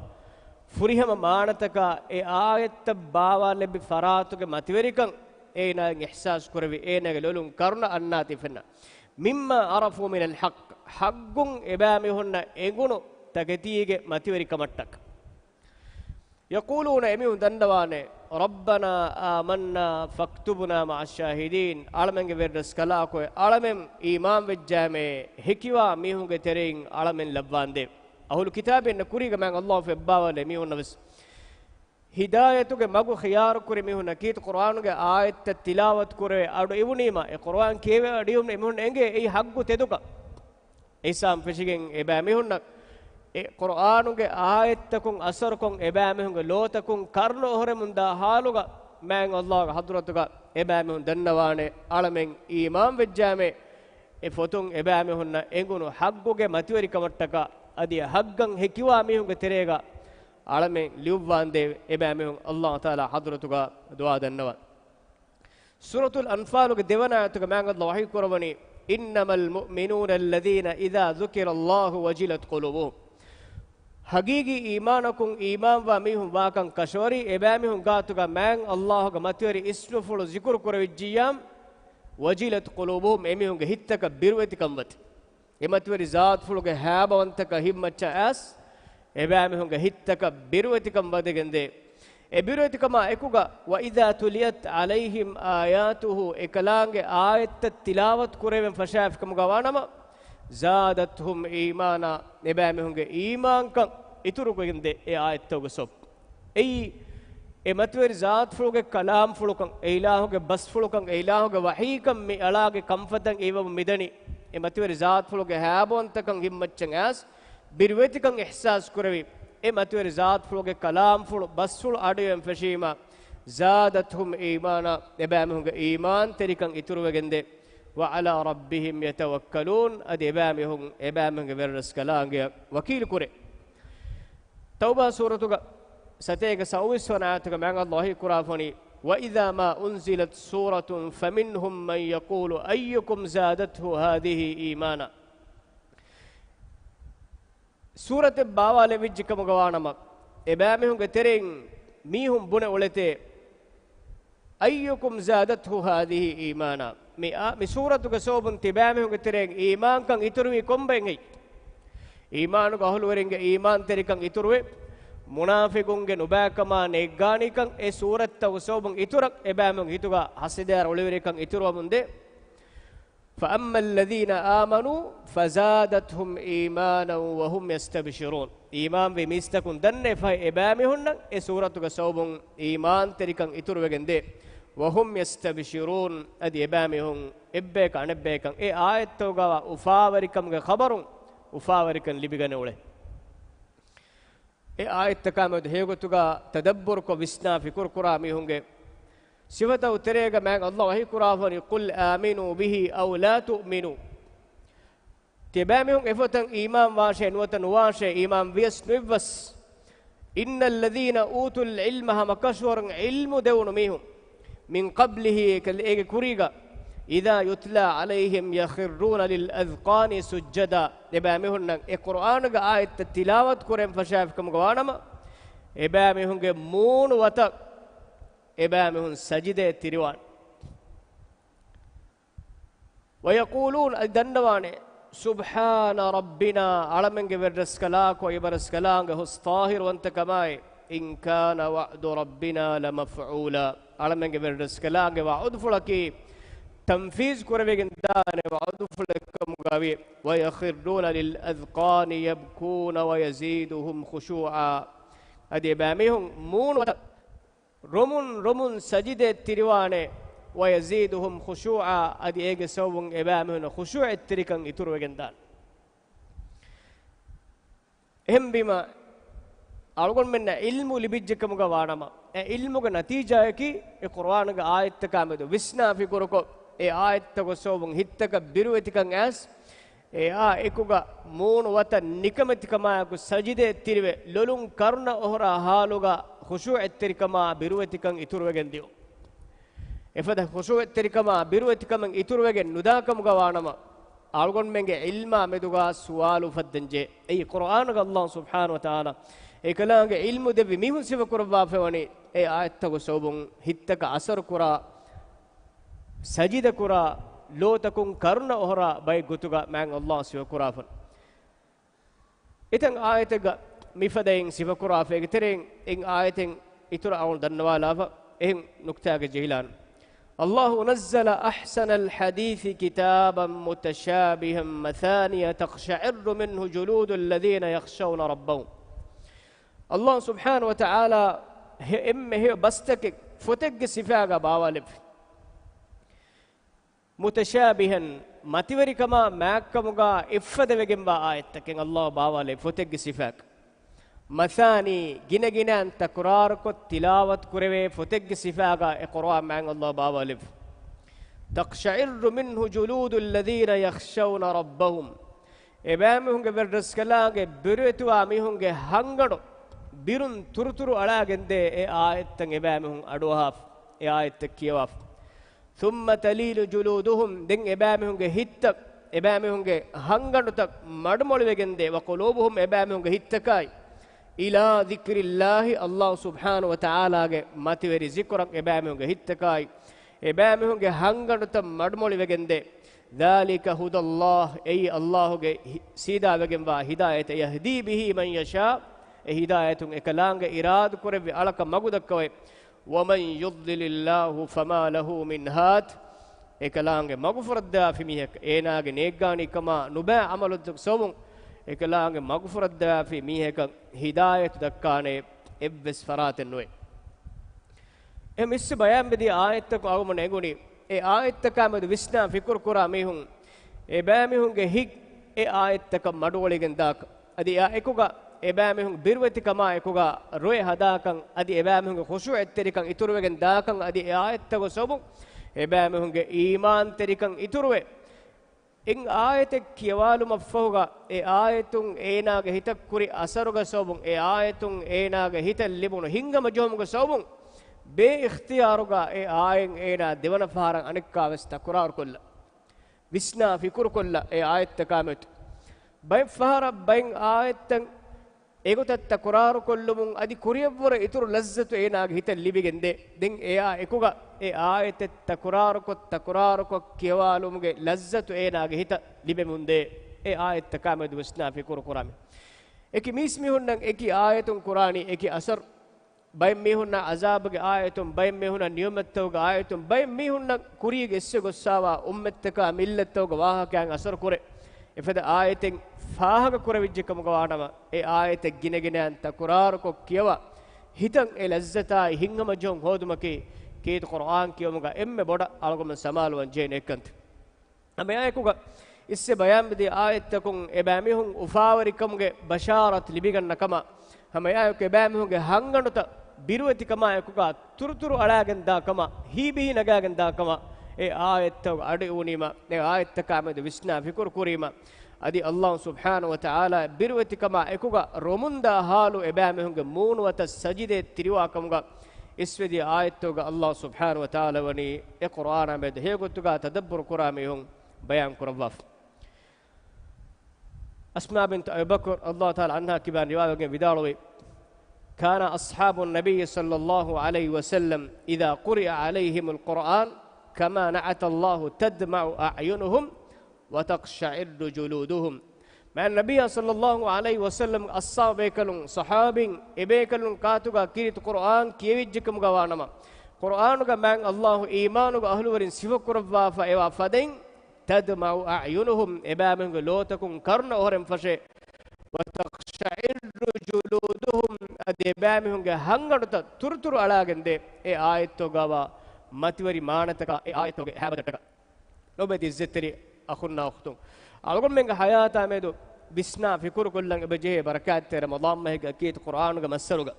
ފުރިހަމަ މާނަތަކާ، އެ އާޔަތްތައް ބާވާލެއްވި ފަރާތުގެ މަތިވެރިކަން އޭނާއަށް އިޙްސާސް ކުރެވި، އޭނާގެ ލޮލުން ކަރުނަ އަންނާތީ ފެންނަ. مما عرفوا من الحق، ޙައްޤުން އެބައިމީހުންނަށް އެނގުނު ތަކެތީގެ މަތިވެރިކަމަށްޓަކަ. يقولون، އެމީހުން ދަންނަވާނެ، ربنا آمنا فاكتبنا مع الشاهدين، އަޅަމެންގެ ވެރިރަސްކަލާކޮއެ، އަޅަމެން އީމާން ވެއްޖާމޭ، ހެކިވާ މީހުންގެ ތެރެއިން އަޅަމެން ލައްވާނދޭ. އަހުލު ކިތާބީންނަށް ކުރީގަ މާތް ﷲ ފެއްބާވާލެ މީހުންނަށް ވެސް ހިދާޔަތުގެ މަގު ޚިޔާރު ކުރި މީހުންނަށް ކީރިތި ޤުރުއާނުގެ އާޔަތްތައް ތިލާވަތު ކުރެވޭ އަޑު އިވުނީމަ، އެ ޤުރުއާން ކިޔެވޭ އަޑު އިވުނު އެމީހުން އެނގޭ އެއީ ޙައްޤު ތެދުކަން. އެހިސާބުން ފެށިގެން އެބައިމީހުންނަށް އެ ޤުރުއާނުގެ އާޔަތްތަކުން އަސަރުކޮށް އެބައިމީހުންގެ ލޯތަކުން ކަރުނަ އޮހޮރެމުންދާ ޙާލުގަ މާތް ﷲގެ ޙަޟްރަތުގަ އެބައިމީހުން ދަންނަވާނެ، އަޅަމެން އީމާން ވެއްޖާމޭ، އެ ފޮތުން އެބައިމީހުންނަށް އެނގުނު ޙައްޤުގެ މަތިވެރިކަމަށްޓަކާ، އަދި އެ ޙައްޤަށް ހެކިވާ މީހުންގެ ތެރޭގަ އަޅަމެން ލިޔުއްވާނދޭ، އެބައިމީހުން ﷲ ތަޢާލާ ޙަޟްރަތުގަ ދުޢާ ދަންނަވަން. ސޫރަތުލް އަންފާލުގެ ދެވަނަ އާޔަތުގަ މާތް ﷲ ވަޙީ ކުރައްވަނީ، إنما المؤمنون الذين إذا ذكر الله وجلت قلوبهم. ޙަޤީޤީ އީމާނަކުން އީމާންވާ މީހުން ވާކަން ކަށަވަރީ، އެބައިމީހުން ގާތުގަ މާތް ﷲގެ މަތިވެރި އިސްމުފުޅު ޒިކުރު ކުރެވިއްޖިއްޔާ، وجلت قلوبهم، އެމީހުންގެ ހިތްތަކަށް ބިރުވެތިކަން ވަދެ. އެ މަތިވެރި ޒާތުފުޅުގެ ހައިބަވަންތަކަން ހިތްމައްޗަށް އައިސް، އެބައިމީހުންގެ ހިތްތަކަށް ބިރުވެތިކަން ވަދެގެންދޭ. އެ ބިރުވެތިކަމާ އެކުގަ، وإذا تليت عليهم آياته، އެކަލާނގެ އާޔަތްތައް ތިލާވަތު ކުރެވެން ފަށާފިކަމުގަ ވާނަމަ، زادتهم إيمانا، އެބައިމީހުންގެ އީމާންކަން އިތުރުކޮށްގެންދޭ އެ އާޔަތްތަކުގެ ސަބަބުން. އެއީ، އެ މަތިވެރި ޒާތުފުޅުގެ ކަލާމްފުޅުކަން، އެ އިލާހުގެ ބަސްފުޅުކަން، އެ އިލާހުގެ ވަޙީކަން މި އަޅާގެ ކަންފަތަށް އިވަމުން މިދަނީ. އެ މަތިވެރި ޒާތުފުޅުގެ ހާބޯންތަކަން ހިތްމައްޗަށް އައިސް، ބިރުވެތިކަން އިޙްސާސް ކުރެވި، އެ މަތިވެރި ޒާތުފުޅުގެ ކަލާމްފުޅު ބަސްފުޅު އަޑުއިވެން ފެށީމަ، زادتهم إيمانا، އެބައިމީހުންގެ އީމާންތެރިކަން އިތުރުވެގެންދޭ، وعلى ربهم يتوكلون، އަދި އެބައިމީހުން އެބައިމީހުންގެ ވެރިރަސްކަލާނގެއަށް ވަކީލު ކުރޭ. ތައުބާ ސޫރަތުގަ ސަތޭކަ ސައުވީސް ވަނަ އާޔަތުގަ މާތް ﷲ ވަޙީ ކުރާފަ ވަނީ، وإذا ما أنزلت سورة فمنهم من يقول أيكم زادته هذه إيمانا. ސޫރަތެއް ބާވާލެވިއްޖެ ކަމުގަ ވާނަމަ، އެބައިމީހުންގެ ތެރެއިން މީހުން ބުނެ އުޅެތޭ، أيكم زادته هذه إيمانا. މި އާ، މި ސޫރަތުގެ ސަބަބުން ތިބާމީހުންގެ ތެރެއިން އީމާންކަން އިތުރުވީ ކޮންބައެއް ހެއްޔޭ؟ އީމާނުގެ އަހުލުވެރިންގެ އީމާންތެރިކަން އިތުރުވެ، މުނާފިގުންގެ ނުބައިކަމާ ނޭއްގާނީކަން އެ ސޫރަތްތަކުގެ ސަބަބުން އިތުރަށް އެބައިމީހުން ހިތުގަ ހަސަދަޔާ ރުޅިވެރިކަން އިތުރުވަމުންދޭ. فأما الذين آمنوا فزادتهم إيمانا وهم يستبشرون. އީމާންވި މީސްތަކުން ދަންނައިފައި އެބައިމީހުންނަށް އެ ސޫރަތުގެ ސަބަބުން އީމާންތެރިކަން އިތުރުވެގެންދޭ. وهم يستبشرون، އަދި އެބައިމީހުން އެއްބަޔަކަށް އަނެއްބަޔަކަށް އެ އާޔަތްތަކުގަވާ އުފާވެރިކަމުގެ ޚަބަރުން އުފާވެރިކަން ލިބިގަނެ އުޅޭ. އެ އާޔަތްތަކާމެދު ހެޔޮގޮތުގަ ތަދައްބުރުކޮށް ވިސްނާ ފިކުރުކުރާ މީހުންގެ ސިފަތަކުގެ ތެރޭގަ މާތް ﷲ ވަޙީ ކުރާފަ ވަނީ، قل آمنوا به أو لا تؤمنوا. ތިޔަބައިމީހުން އެފޮތަށް އީމާން ވާށޭ ނުވަތަ ނުވާށޭ، އީމާން ވިޔަސް ނުވިއްޔަސް. إن الذين أوتوا العلم، ހަމަކަށަވަރުން ޢިލްމު ދެވުނު މީހުން، من قبله، އޭގެ ކުރީގަ، إذا يتلى عليهم يخرون للأذقان سجدا، އެބައިމީހުންނަށް އެ ޤުރްއާނުގެ އާޔަތްތައް ތިލާވަތު ކުރެން ފަށާފިކަމުގަ ވާނަމަ، އެބައިމީހުންގެ މޫނު ވަތަށް އެބައިމީހުން ސަޖިދަޔަށް ތިރިވާނެ. ويقولون، އަދި ދަންނަވާނެ، سبحان ربنا، އަޅަމެންގެ ވެރިރަސްކަލާކޮ، އެބަރަސްކަލާނގެ ހުސް ޠާހިރުވަންތަކަމާއި، إن كان وعد ربنا لمفعولا، އަޅަމެންގެ ވެރިރަސްކަލާނގެ ވަޢުދުފުޅަކީ ތަންފީޒު ކުރެވިގެން ދާނެ ވަޢުދުފުޅެއްކަމުގައި. ويخرون للأذقان يبكون ويزيدهم خشوعا، އަދި އެބައިމީހުން މޫނު ވަތަށް ރޮމުން ރޮމުން ސަޖިދަޔަށް ތިރިވާނެ، ويزيدهم خشوعا، އަދި އޭގެ ސަބަބުން އެބައިމީހުންނަށް ޚުޝޫޢަތްތެރިކަން އިތުރުވެގެންދާނެ. އެހެންވީމަ، އަޅުގަނޑުމެންނަށް ޢިލްމު ލިބިއްޖެކަމުގަ ވާނަމަ، އެ ޢިލްމުގެ ނަތީޖާއަކީ އެ ޤުރްއާނުގެ އާޔަތްތަކާމެދު ވިސްނާ ފިކުރުކޮށް، އެ އާޔަތްތަކުގެ ސަބަބުން ހިތްތަކަށް ބިރުވެތިކަން އައިސް، އެއާ އެކުގަ މޫނު ވަތަށް ނިކަމެތިކަމާއެކު ސަޖިދަޔަށް ތިރިވެ، ލޮލުން ކަރުނަ އޮހޮރާ ޙާލުގަ ޚުޝޫޢަތްތެރިކަމާ ބިރުވެތިކަން އިތުރުވެގެން ދިޔުން. އެފަދަ ޚުޝޫޢަތްތެރިކަމާ ބިރުވެތިކަމެއް އިތުރުވެގެން ނުދާކަމުގަ ވާނަމަ، އަޅުގަނޑުމެންގެ ޢިލްމާ މެދުގަ ސުވާލު އުފައްދަންޖެހޭ. އެއީ ޤުރްއާނުގަ ﷲ ސުބްޙާނަހޫ ވަތަޢާލާ އެކަލާނގެ ޢިލްމު ދެއްވި މީހުން ސިފަކުރައްވާފައިވަނީ އެ އާޔަތްތަކުގެ ސަބަބުން ހިތްތަކަށް އަސަރުކުރާ، ސަޖިދަކުރާ، ލޯތަކުން ކަރުނަ އޮހޮރާ ބައެއް ގޮތުގަ މާތް ﷲ ސިފަކުރާފަ. އެތައް އާޔަތެއްގަ މިފަދައިން ސިފަކުރާފައިގެ ތެރެއިން އެއް އާޔަތެއް އިތުރަށް އަޅުން ދަންނަވާލާފަ، އެހެން ނުކްތާގެ ޖެހިލާން. الله نزل أحسن الحديث كتابا متشابها مثانيا تقشعر منه جلود الذين يخشون ربهم. ﷲ ސުބްޙާނަހޫ ވަތަޢާލާ ހެ-، އެންމެ ހެޔޮ ބަސްތަކެއް ފޮތެއްގެ ސިފާގަ ބާވާލެއްވި. މުތަޝާބިހަން، މަތިވެރިކަމާ މާތްކަމުގަ އެއްފަދަވެގެންވާ އާޔަތްތަކެއް ﷲ ބާވާލެއްވި ފޮތެއްގެ ސިފާއަކަށް. މަޘާނީ، ގިނަގިނައިން ތަކުރާރުކޮށް ތިލާވަތު ކުރެވޭ ފޮތެއްގެ ސިފާގަ އެ ޤުރްއާން މާތް ﷲ ބާވާލެއްވި. تقشعر منه جلود الذين يخشون ربهم. އެބައިމީހުންގެ ވެރިރަސްކަލާނގެ ބިރުވެތިވާ މީހުންގެ ހަންގަނޑު ބިރުން ތުރުތުރު އަޅާގެންދޭ އެ އާޔަތްތައް އެބައިމީހުން އަޑުއަހާފަ، އެ އާޔަތްތައް ކިޔަވާފަ. ثم تلين جلودهم، ދެން އެބައިމީހުންގެ ހިތްތައް، އެބައިމީހުންގެ ހަންގަނޑުތައް މަޑުމޮޅިވެގެންދޭ، وقلوبهم، އެބައިމީހުންގެ ހިތްތަކާއި، إلى ذكر الله، ﷲ ސުބްޙާނަހޫ ވަތަޢާލާގެ މަތިވެރި ޒިކުރަށް އެބައިމީހުންގެ ހިތްތަކާއި، އެބައިމީހުންގެ ހަންގަނޑުތައް މަޑުމޮޅިވެގެންދޭ. ذلك هدى الله، އެއީ ﷲ ގެ ހި-، ސީދާވެގެންވާ ހިދާޔަތެއް، يهدي به من يشاء، އެ ހިދާޔަތުން އެކަލާނގެ އިރާދަކުރެއްވި އަޅަކަށް މަގުދައްކަވައި. ومن يضلل الله فما له من هاد، އެކަލާނގެ މަގުފުރައްދާފި މީހަކަށް، އޭނާގެ ނޭއްގާނީކަމާ ނުބައި ޢަމަލުތަކުގެ ސަބަބުން އެކަލާނގެ މަގުފުރައްދާފި މީހަކަށް ހިދާޔަތު ދައްކާނެ އެއްވެސް ފަރާތެއް ނުވޭ. އެ މިސް ބަޔާންވެދިޔަ އާޔަތްތަކުން އަޅުގަނޑުމެން އެނގުނީ، އެ އާޔަތްތަކާމެދު ވިސްނާ ފިކުރު ކުރާ މީހުން އެބައިމީހުންގެ ހިތް އެ އާޔަތްތަކަށް މަޑުއޮޅިގެން ދާކަން، އަދި އެއާ އެކުގަ އެބައިމީހުން ބިރުވެތިކަމާ އެކުގަ ރޮއެ ހަދާކަން، އަދި އެބައިމީހުންގެ ޚުޝޫޢަތްތެރިކަން އިތުރުވެގެން ދާކަން، އަދި އެ އާޔަތްތަކުގެ ސަބަބުން އެބައިމީހުންގެ އީމާންތެރިކަން އިތުރުވެ، އެ އާޔަތެއް ކިޔަވާލުމަށްފަހުގަ އެ އާޔަތުން އޭނާގެ ހިތަށް ކުރި އަސަރުގެ ސަބަބުން، އެ އާޔަތުން އޭނާގެ ހިތަށް ލިބުނު ހިތްހަމަޖެހުމުގެ ސަބަބުން، ބޭ އިޚްތިޔާރުގަ އެ އާޔަތް އޭނާ ދެވަނަ ފަހަރަށް އަނެއްކާވެސް ތަކުރާރުކޮށްލަ، ވިސްނާ ފިކުރުކޮށްލަ އެ އާޔަތްތަކާމެދު. ބައެއް ފަހަރަށް ބައެއް އާޔަތްތައް އެގޮތަށް ތަކުރާރުކޮށްލުމުން އަދި ކުރިއަށްވުރެ އިތުރު ލައްޒަތު އޭނާގެ ހިތަށް ލިބިގެންދޭ. ދެން އެއާ އެކުގަ އެ އާޔަތެއް ތަކުރާރުކޮށް، ތަކުރާރުކޮށް ކިޔަވާލުމުގެ ލައްޒަތު އޭނާގެ ހިތަށް ލިބެމުންދޭ. އެ އާޔަތްތަކާމެދު ވިސްނާ ފިކުރު ކުރާމެ. އެކި މީސްމީހުންނަށް އެކި އާޔަތުން ކުރާނީ އެކި އަސަރު. ބައެއް މީހުންނަށް އަޒާބުގެ އާޔަތުން، ބައެއް މީހުންނަށް ނިޢުމަތްތަކުގެ އާޔަތުން، ބައެއް މީހުންނަށް ކުރީގެ އެއްސެ ގޮއްސާވާ އުއްމަތްތަކާ މިއްލަތްތަކުގެ ވާހަކައިން އަސަރު ކުރޭ. އެފަދަ އާޔަތެއް ފާހަގަ ކުރެވިއްޖެ ކަމުގަ ވާނަމަ، އެ އާޔަތެއް ގިނަގިނައިން ތަކުރާރުކޮށް ކިޔަވާ، ހިތަށް އެ ލައްޒަތާއި ހިތްހަމަޖެހުން ހޯދުމަކީ ކީރިތި ޤުރްއާން ކިޔެވުމުގަ އެންމެ ބޮޑަށް އަޅުގަނޑުމެން ސަމާލުވާން ޖެހޭނެ އެއްކަންތައް. ހަމައެއާއެކުގަ އިސްވެ ބަޔާންވެދިޔަ އާޔަތްތަކުން އެބައިމީހުން އުފާވެރިކަމުގެ ބަޝާރަތް ލިބިގަންނަ ކަމަށް، ހަމައެއާއެކު އެބައިމީހުންގެ ހަންގަނޑުތައް ބިރުވެތިކަމާއެކުގަ ތުރުތުރު އަޅާގެންދާ ކަމަށް، ހީބިހި ނަގާގެންދާ ކަމަށް އެ އާޔަތްތަކުގަ އަޑުއިވުނީމަ، އެ އާޔަތްތަކާމެދު ވިސްނާ ފިކުރު ކުރީމަ، އަދި ﷲ ސުބްޙާނަހޫ ވަތަޢާލާ ބިރުވެތިކަމާ އެކުގަ ރޮމުންދާ ހާލު އެބައިމީހުންގެ މޫނުއަތަށް ސަޖިދައެއް ތިރިވާ ކަމުގަ އިސްވެދިޔަ އާޔަތްތަކުގަ ﷲ ސުބްޙާނަހޫ ވަތަޢާލާ ވަނީ އެ ޤުރްއާނާމެދު ހެޔޮގޮތުގަ ތަދައްބުރު ކުރާ މީހުން ބަޔާން ކުރައްވާފަ. އަސްމާ ބިންތު އަބީ ބަކުރު، ﷲ ތަޢާލާ ޢަންހާ، ކިބާން ރިވާވެގެން ވިދާޅުވި، كان أصحاب النبي صلى الله عليه وسلم إذا قرئ عليهم القرآن كما نعت الله تدمع أعينهم وتقشعر جلودهم. މާތް ނަބިއްޔާ ޞައްލައްލާހު ޢަލައިހި ވަސައްލަމް އަޞްޙާބު ބޭކަލުން، ޞަޙާބީން، އެބޭކަލުން ކާތުގަ ކީރިތި ޤުރްއާން ކިޔެވިއްޖެކަމުގަ ވާނަމަ، ޤުރްއާނުގަ މާތް ﷲ އީމާނުގެ އަހުލުވެރިން ސިފަކުރައްވާފަ އެވާ ފަދައިން، تدمع أعينهم، އެބައިމީހުންގެ ލޯތަކުން ކަރުނަ އޮހޮރެން ފަށޭ، وتقشعر جلودهم، އަދި އެބައިމީހުންގެ ހަންގަނޑުތައް ތުރުތުރު އަޅާގެންދޭ، އެ އާޔަތްތަކުގަވާ މަތިވެރި މާނަތަކާ، އެ އާޔަތްތަކުގެ ހައިބަތަށްޓަކާ. ލޯބިވެތި އިއްޒަތްތެރި އަޚުންނާ އުޚްތުން، އަޅުގަނޑުމެންގެ ޙަޔާތާމެދު ވިސްނާ ފިކުރުކޮށްލަން އެބަޖެހޭ ބަރަކާތްތެރި ރަމަޟާން މަހެއްގަ ކީރިތި ޤުރްއާނުގެ މައްސަރުގަ.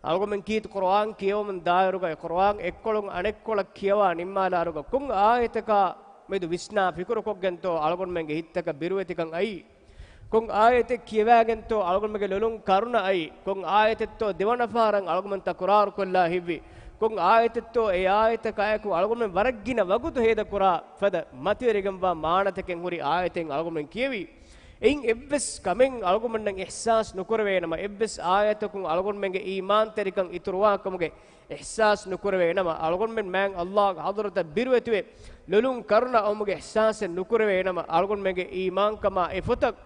އަޅުގަނޑުމެން ކީރިތި ޤުރްއާން ކިޔެވުމުން ދާއިރުގަ އެ ޤުރްއާން އެއްކޮޅުން އަނެއްކޮޅަށް ކިޔަވާ ނިންމާލާއިރުގަ ކޮން އާޔަތަކާ މެދު ވިސްނާ ފިކުރުކޮށްގެންތޯ އަޅުގަނޑުމެންގެ ހިތްތަކަށް ބިރުވެތިކަން އައީ؟ ކޮން އާޔަތެއް ކިޔަވާގެންތޯ އަޅުގަނޑުމެންގެ ލޮލުން ކަރުނަ އައީ؟ ކޮން އާޔަތެއްތޯ ދެވަނަ ފަހަރަށް އަޅުގަނޑުމެން ތަކުރާރުކޮށްލާ ހިތްވީ؟ ކޮން އާޔަތެއްތޯ އެ އާޔަތަކާއެކު އަޅުގަނޑުމެން ވަރަށް ގިނަ ވަގުތު ހޭދަކުރާ ފަދަ މަތިވެރިގެންވާ މާނަތަކެއް ހުރި އާޔަތެއް އަޅުގަނޑުމެން ކިޔެވީ؟ އެއިން އެއްވެސް ކަމެއް އަޅުގަނޑުމެންނަށް އިޙްސާސް ނުކުރެވޭނަމަ، އެއްވެސް އާޔަތަކުން އަޅުގަނޑުމެންގެ އީމާންތެރިކަން އިތުރުވާ ކަމުގެ އިޙްސާސް ނުކުރެވޭނަމަ، އަޅުގަނޑުމެން މާތް ﷲ ގެ ޙަޟްރަތަށް ބިރުވެތިވެ، ލޮލުން ކަރުނަ އައުމުގެ އިޙްސާސެއް ނުކުރެވޭނަމަ، އަޅުގަނޑުމެންގެ އީމާންކަމާ އެ ފޮތަށް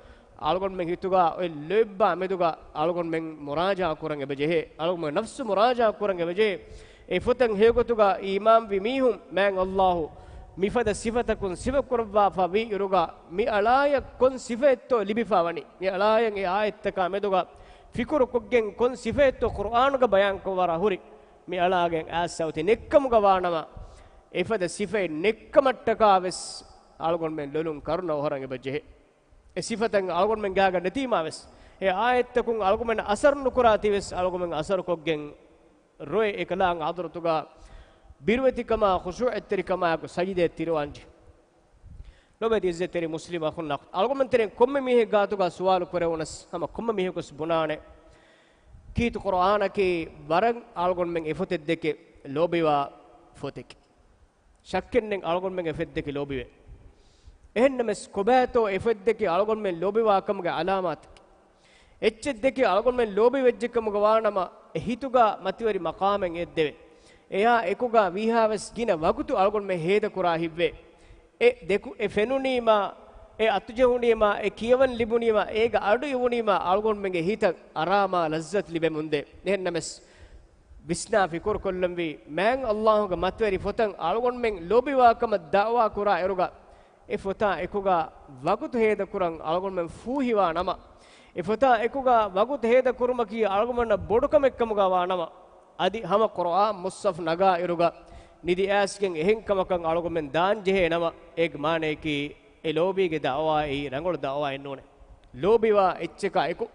އަޅުގަނޑުމެން ހިތުގަ އޮތް ލޯތްބާ މެދުގަ އަޅުގަނޑުމެން މުރާޖަޢާ ކުރަން އެބަޖެހޭ. އަޅުގަނޑުމެން ނަފްސު މުރާޖަޢާ ކުރަން އެބަޖެހޭ. އެ ފޮތަށް ހެޔޮގޮތުގަ އީމާންވި މީހުން މާތް ﷲ މިފަދަ ސިފަތަކުން ސިފަކުރައްވާފަ ވީ އިރުގަ، މި އަޅާޔަށް ކޮން ސިފައެއްތޯ ލިބިފަ ވަނީ؟ މި އަޅާޔަށް އެ އާޔަތްތަކާ މެދުގަ ފިކުރު ކޮށްގެން ކޮން ސިފައެއްތޯ ޤުރްއާނުގަ ބަޔާންކޮށްވާ ހުރި؟ މި އަޅާގެން އާސާ އޮތީ ނެއްކަމުގަ ވާނަމަ، އެފަދަ ސިފައެއް ނެއްކަމަށްޓަކާ ވެސް އަޅުގަނޑުމެން ލޮލުން ކަރުނަ އޮހޮރަން އެބަޖެހޭ. އެ ސިފަތައް އަޅުގަނޑުމެން ގާގަ ނެތީމާ ވެސް، އެ އާޔަތްތަކުން އަޅުގަނޑުމެން އަސަރު ނުކުރާތީ ވެސް، އަޅުގަނޑުމެން އަސަރު ކޮށްގެން ރޮއެ އެކަލާނގެ ޙަޟްރަތުގަ ބިރުވެތިކަމާ ޚުޝޫޢަތްތެރިކަމާއެކު ސަޖިދައަށް ތިރިވާންޖެ. ލޯބިވެތި އިއްޒަތްތެރި މުސްލިމް އަޚުންނާ އުޚްތުން، އަޅުގަނޑުމެން ތެރެއިން ކޮންމެ މީހެއް ގާތުގަ ސުވާލު ކުރެވުނަސް، ހަމަ ކޮންމެ މީހަކުވެސް ބުނާނެ، ކީރިތި ޤުރްއާނަކީ ވަރަށް އަޅުގަނޑުމެން އެފޮތެއްދެކެ ލޯބިވާ ފޮތެކޭ. ޝައްކެއްނެތް އަޅުގަނޑުމެން އެފޮތްދެކެ ލޯބިވޭ. އެހެންނަމަވެސް، ކޮބާތޯ އެފޮތްދެކެ އަޅުގަނޑުމެން ލޯބިވާކަމުގެ ޢަލާމާތަކީ؟ އެއްޗެއްދެކެ އަޅުގަނޑުމެން ލޯބިވެއްޖެކަމުގަ ވާނަމަ، އެ ހިތުގަ މަތިވެރި މަޤާމެއް އެއްދެވޭ. އެއާ އެކުގަ ވީހާވެސް ގިނަ ވަގުތު އަޅުގަނޑުމެން ހޭދަކުރާ ހިތްވޭ. އެ ދެކު، އެ ފެނުނީމާ، އެ އަތުޖެހުނީމާ، އެ ކިޔަވަން ލިބުނީމާ، އޭގަ އަޑު އިވުނީމާ، އަޅުގަނޑުމެންގެ ހިތަށް އަރާމާ ލައްޒަތު ލިބެމުންދޭ. އެހެންނަމަވެސް، ވިސްނާ ފިކުރުކޮށްލަންވީ، މާތް ﷲ ގެ މަތިވެރި ފޮތަށް އަޅުގަނޑުމެން ލޯބިވާކަމަށް ދަޢުވާ ކުރާ އިރުގަ، އެ ފޮތާ އެކުގަ ވަގުތު ހޭދަކުރަން އަޅުގަނޑުމެން ފޫހިވާ ނަމަ، އެ ފޮތާ އެކުގަ ވަގުތު ހޭދަކުރުމަކީ އަޅުގަނޑުމެންނަށް ބޮޑުކަމެއްކަމުގަ ވާ ނަމަ، އަދި ހަމަ ޤުރްއާން މުޞްޙަފް ނަގާ އިރުގަ ނިދި އައިސްގެން އެހެން ކަމަކަށް އަޅުގަނޑުމެން ދާންޖެހޭ ނަމަ، އޭގެ މާނަޔަކީ އެ ލޯބީގެ ދައުވާ އެއީ ރަނގަޅު ދައުވާއެއް ނޫނޭ. ލޯބިވާ އެއްޗަކާ އެކު،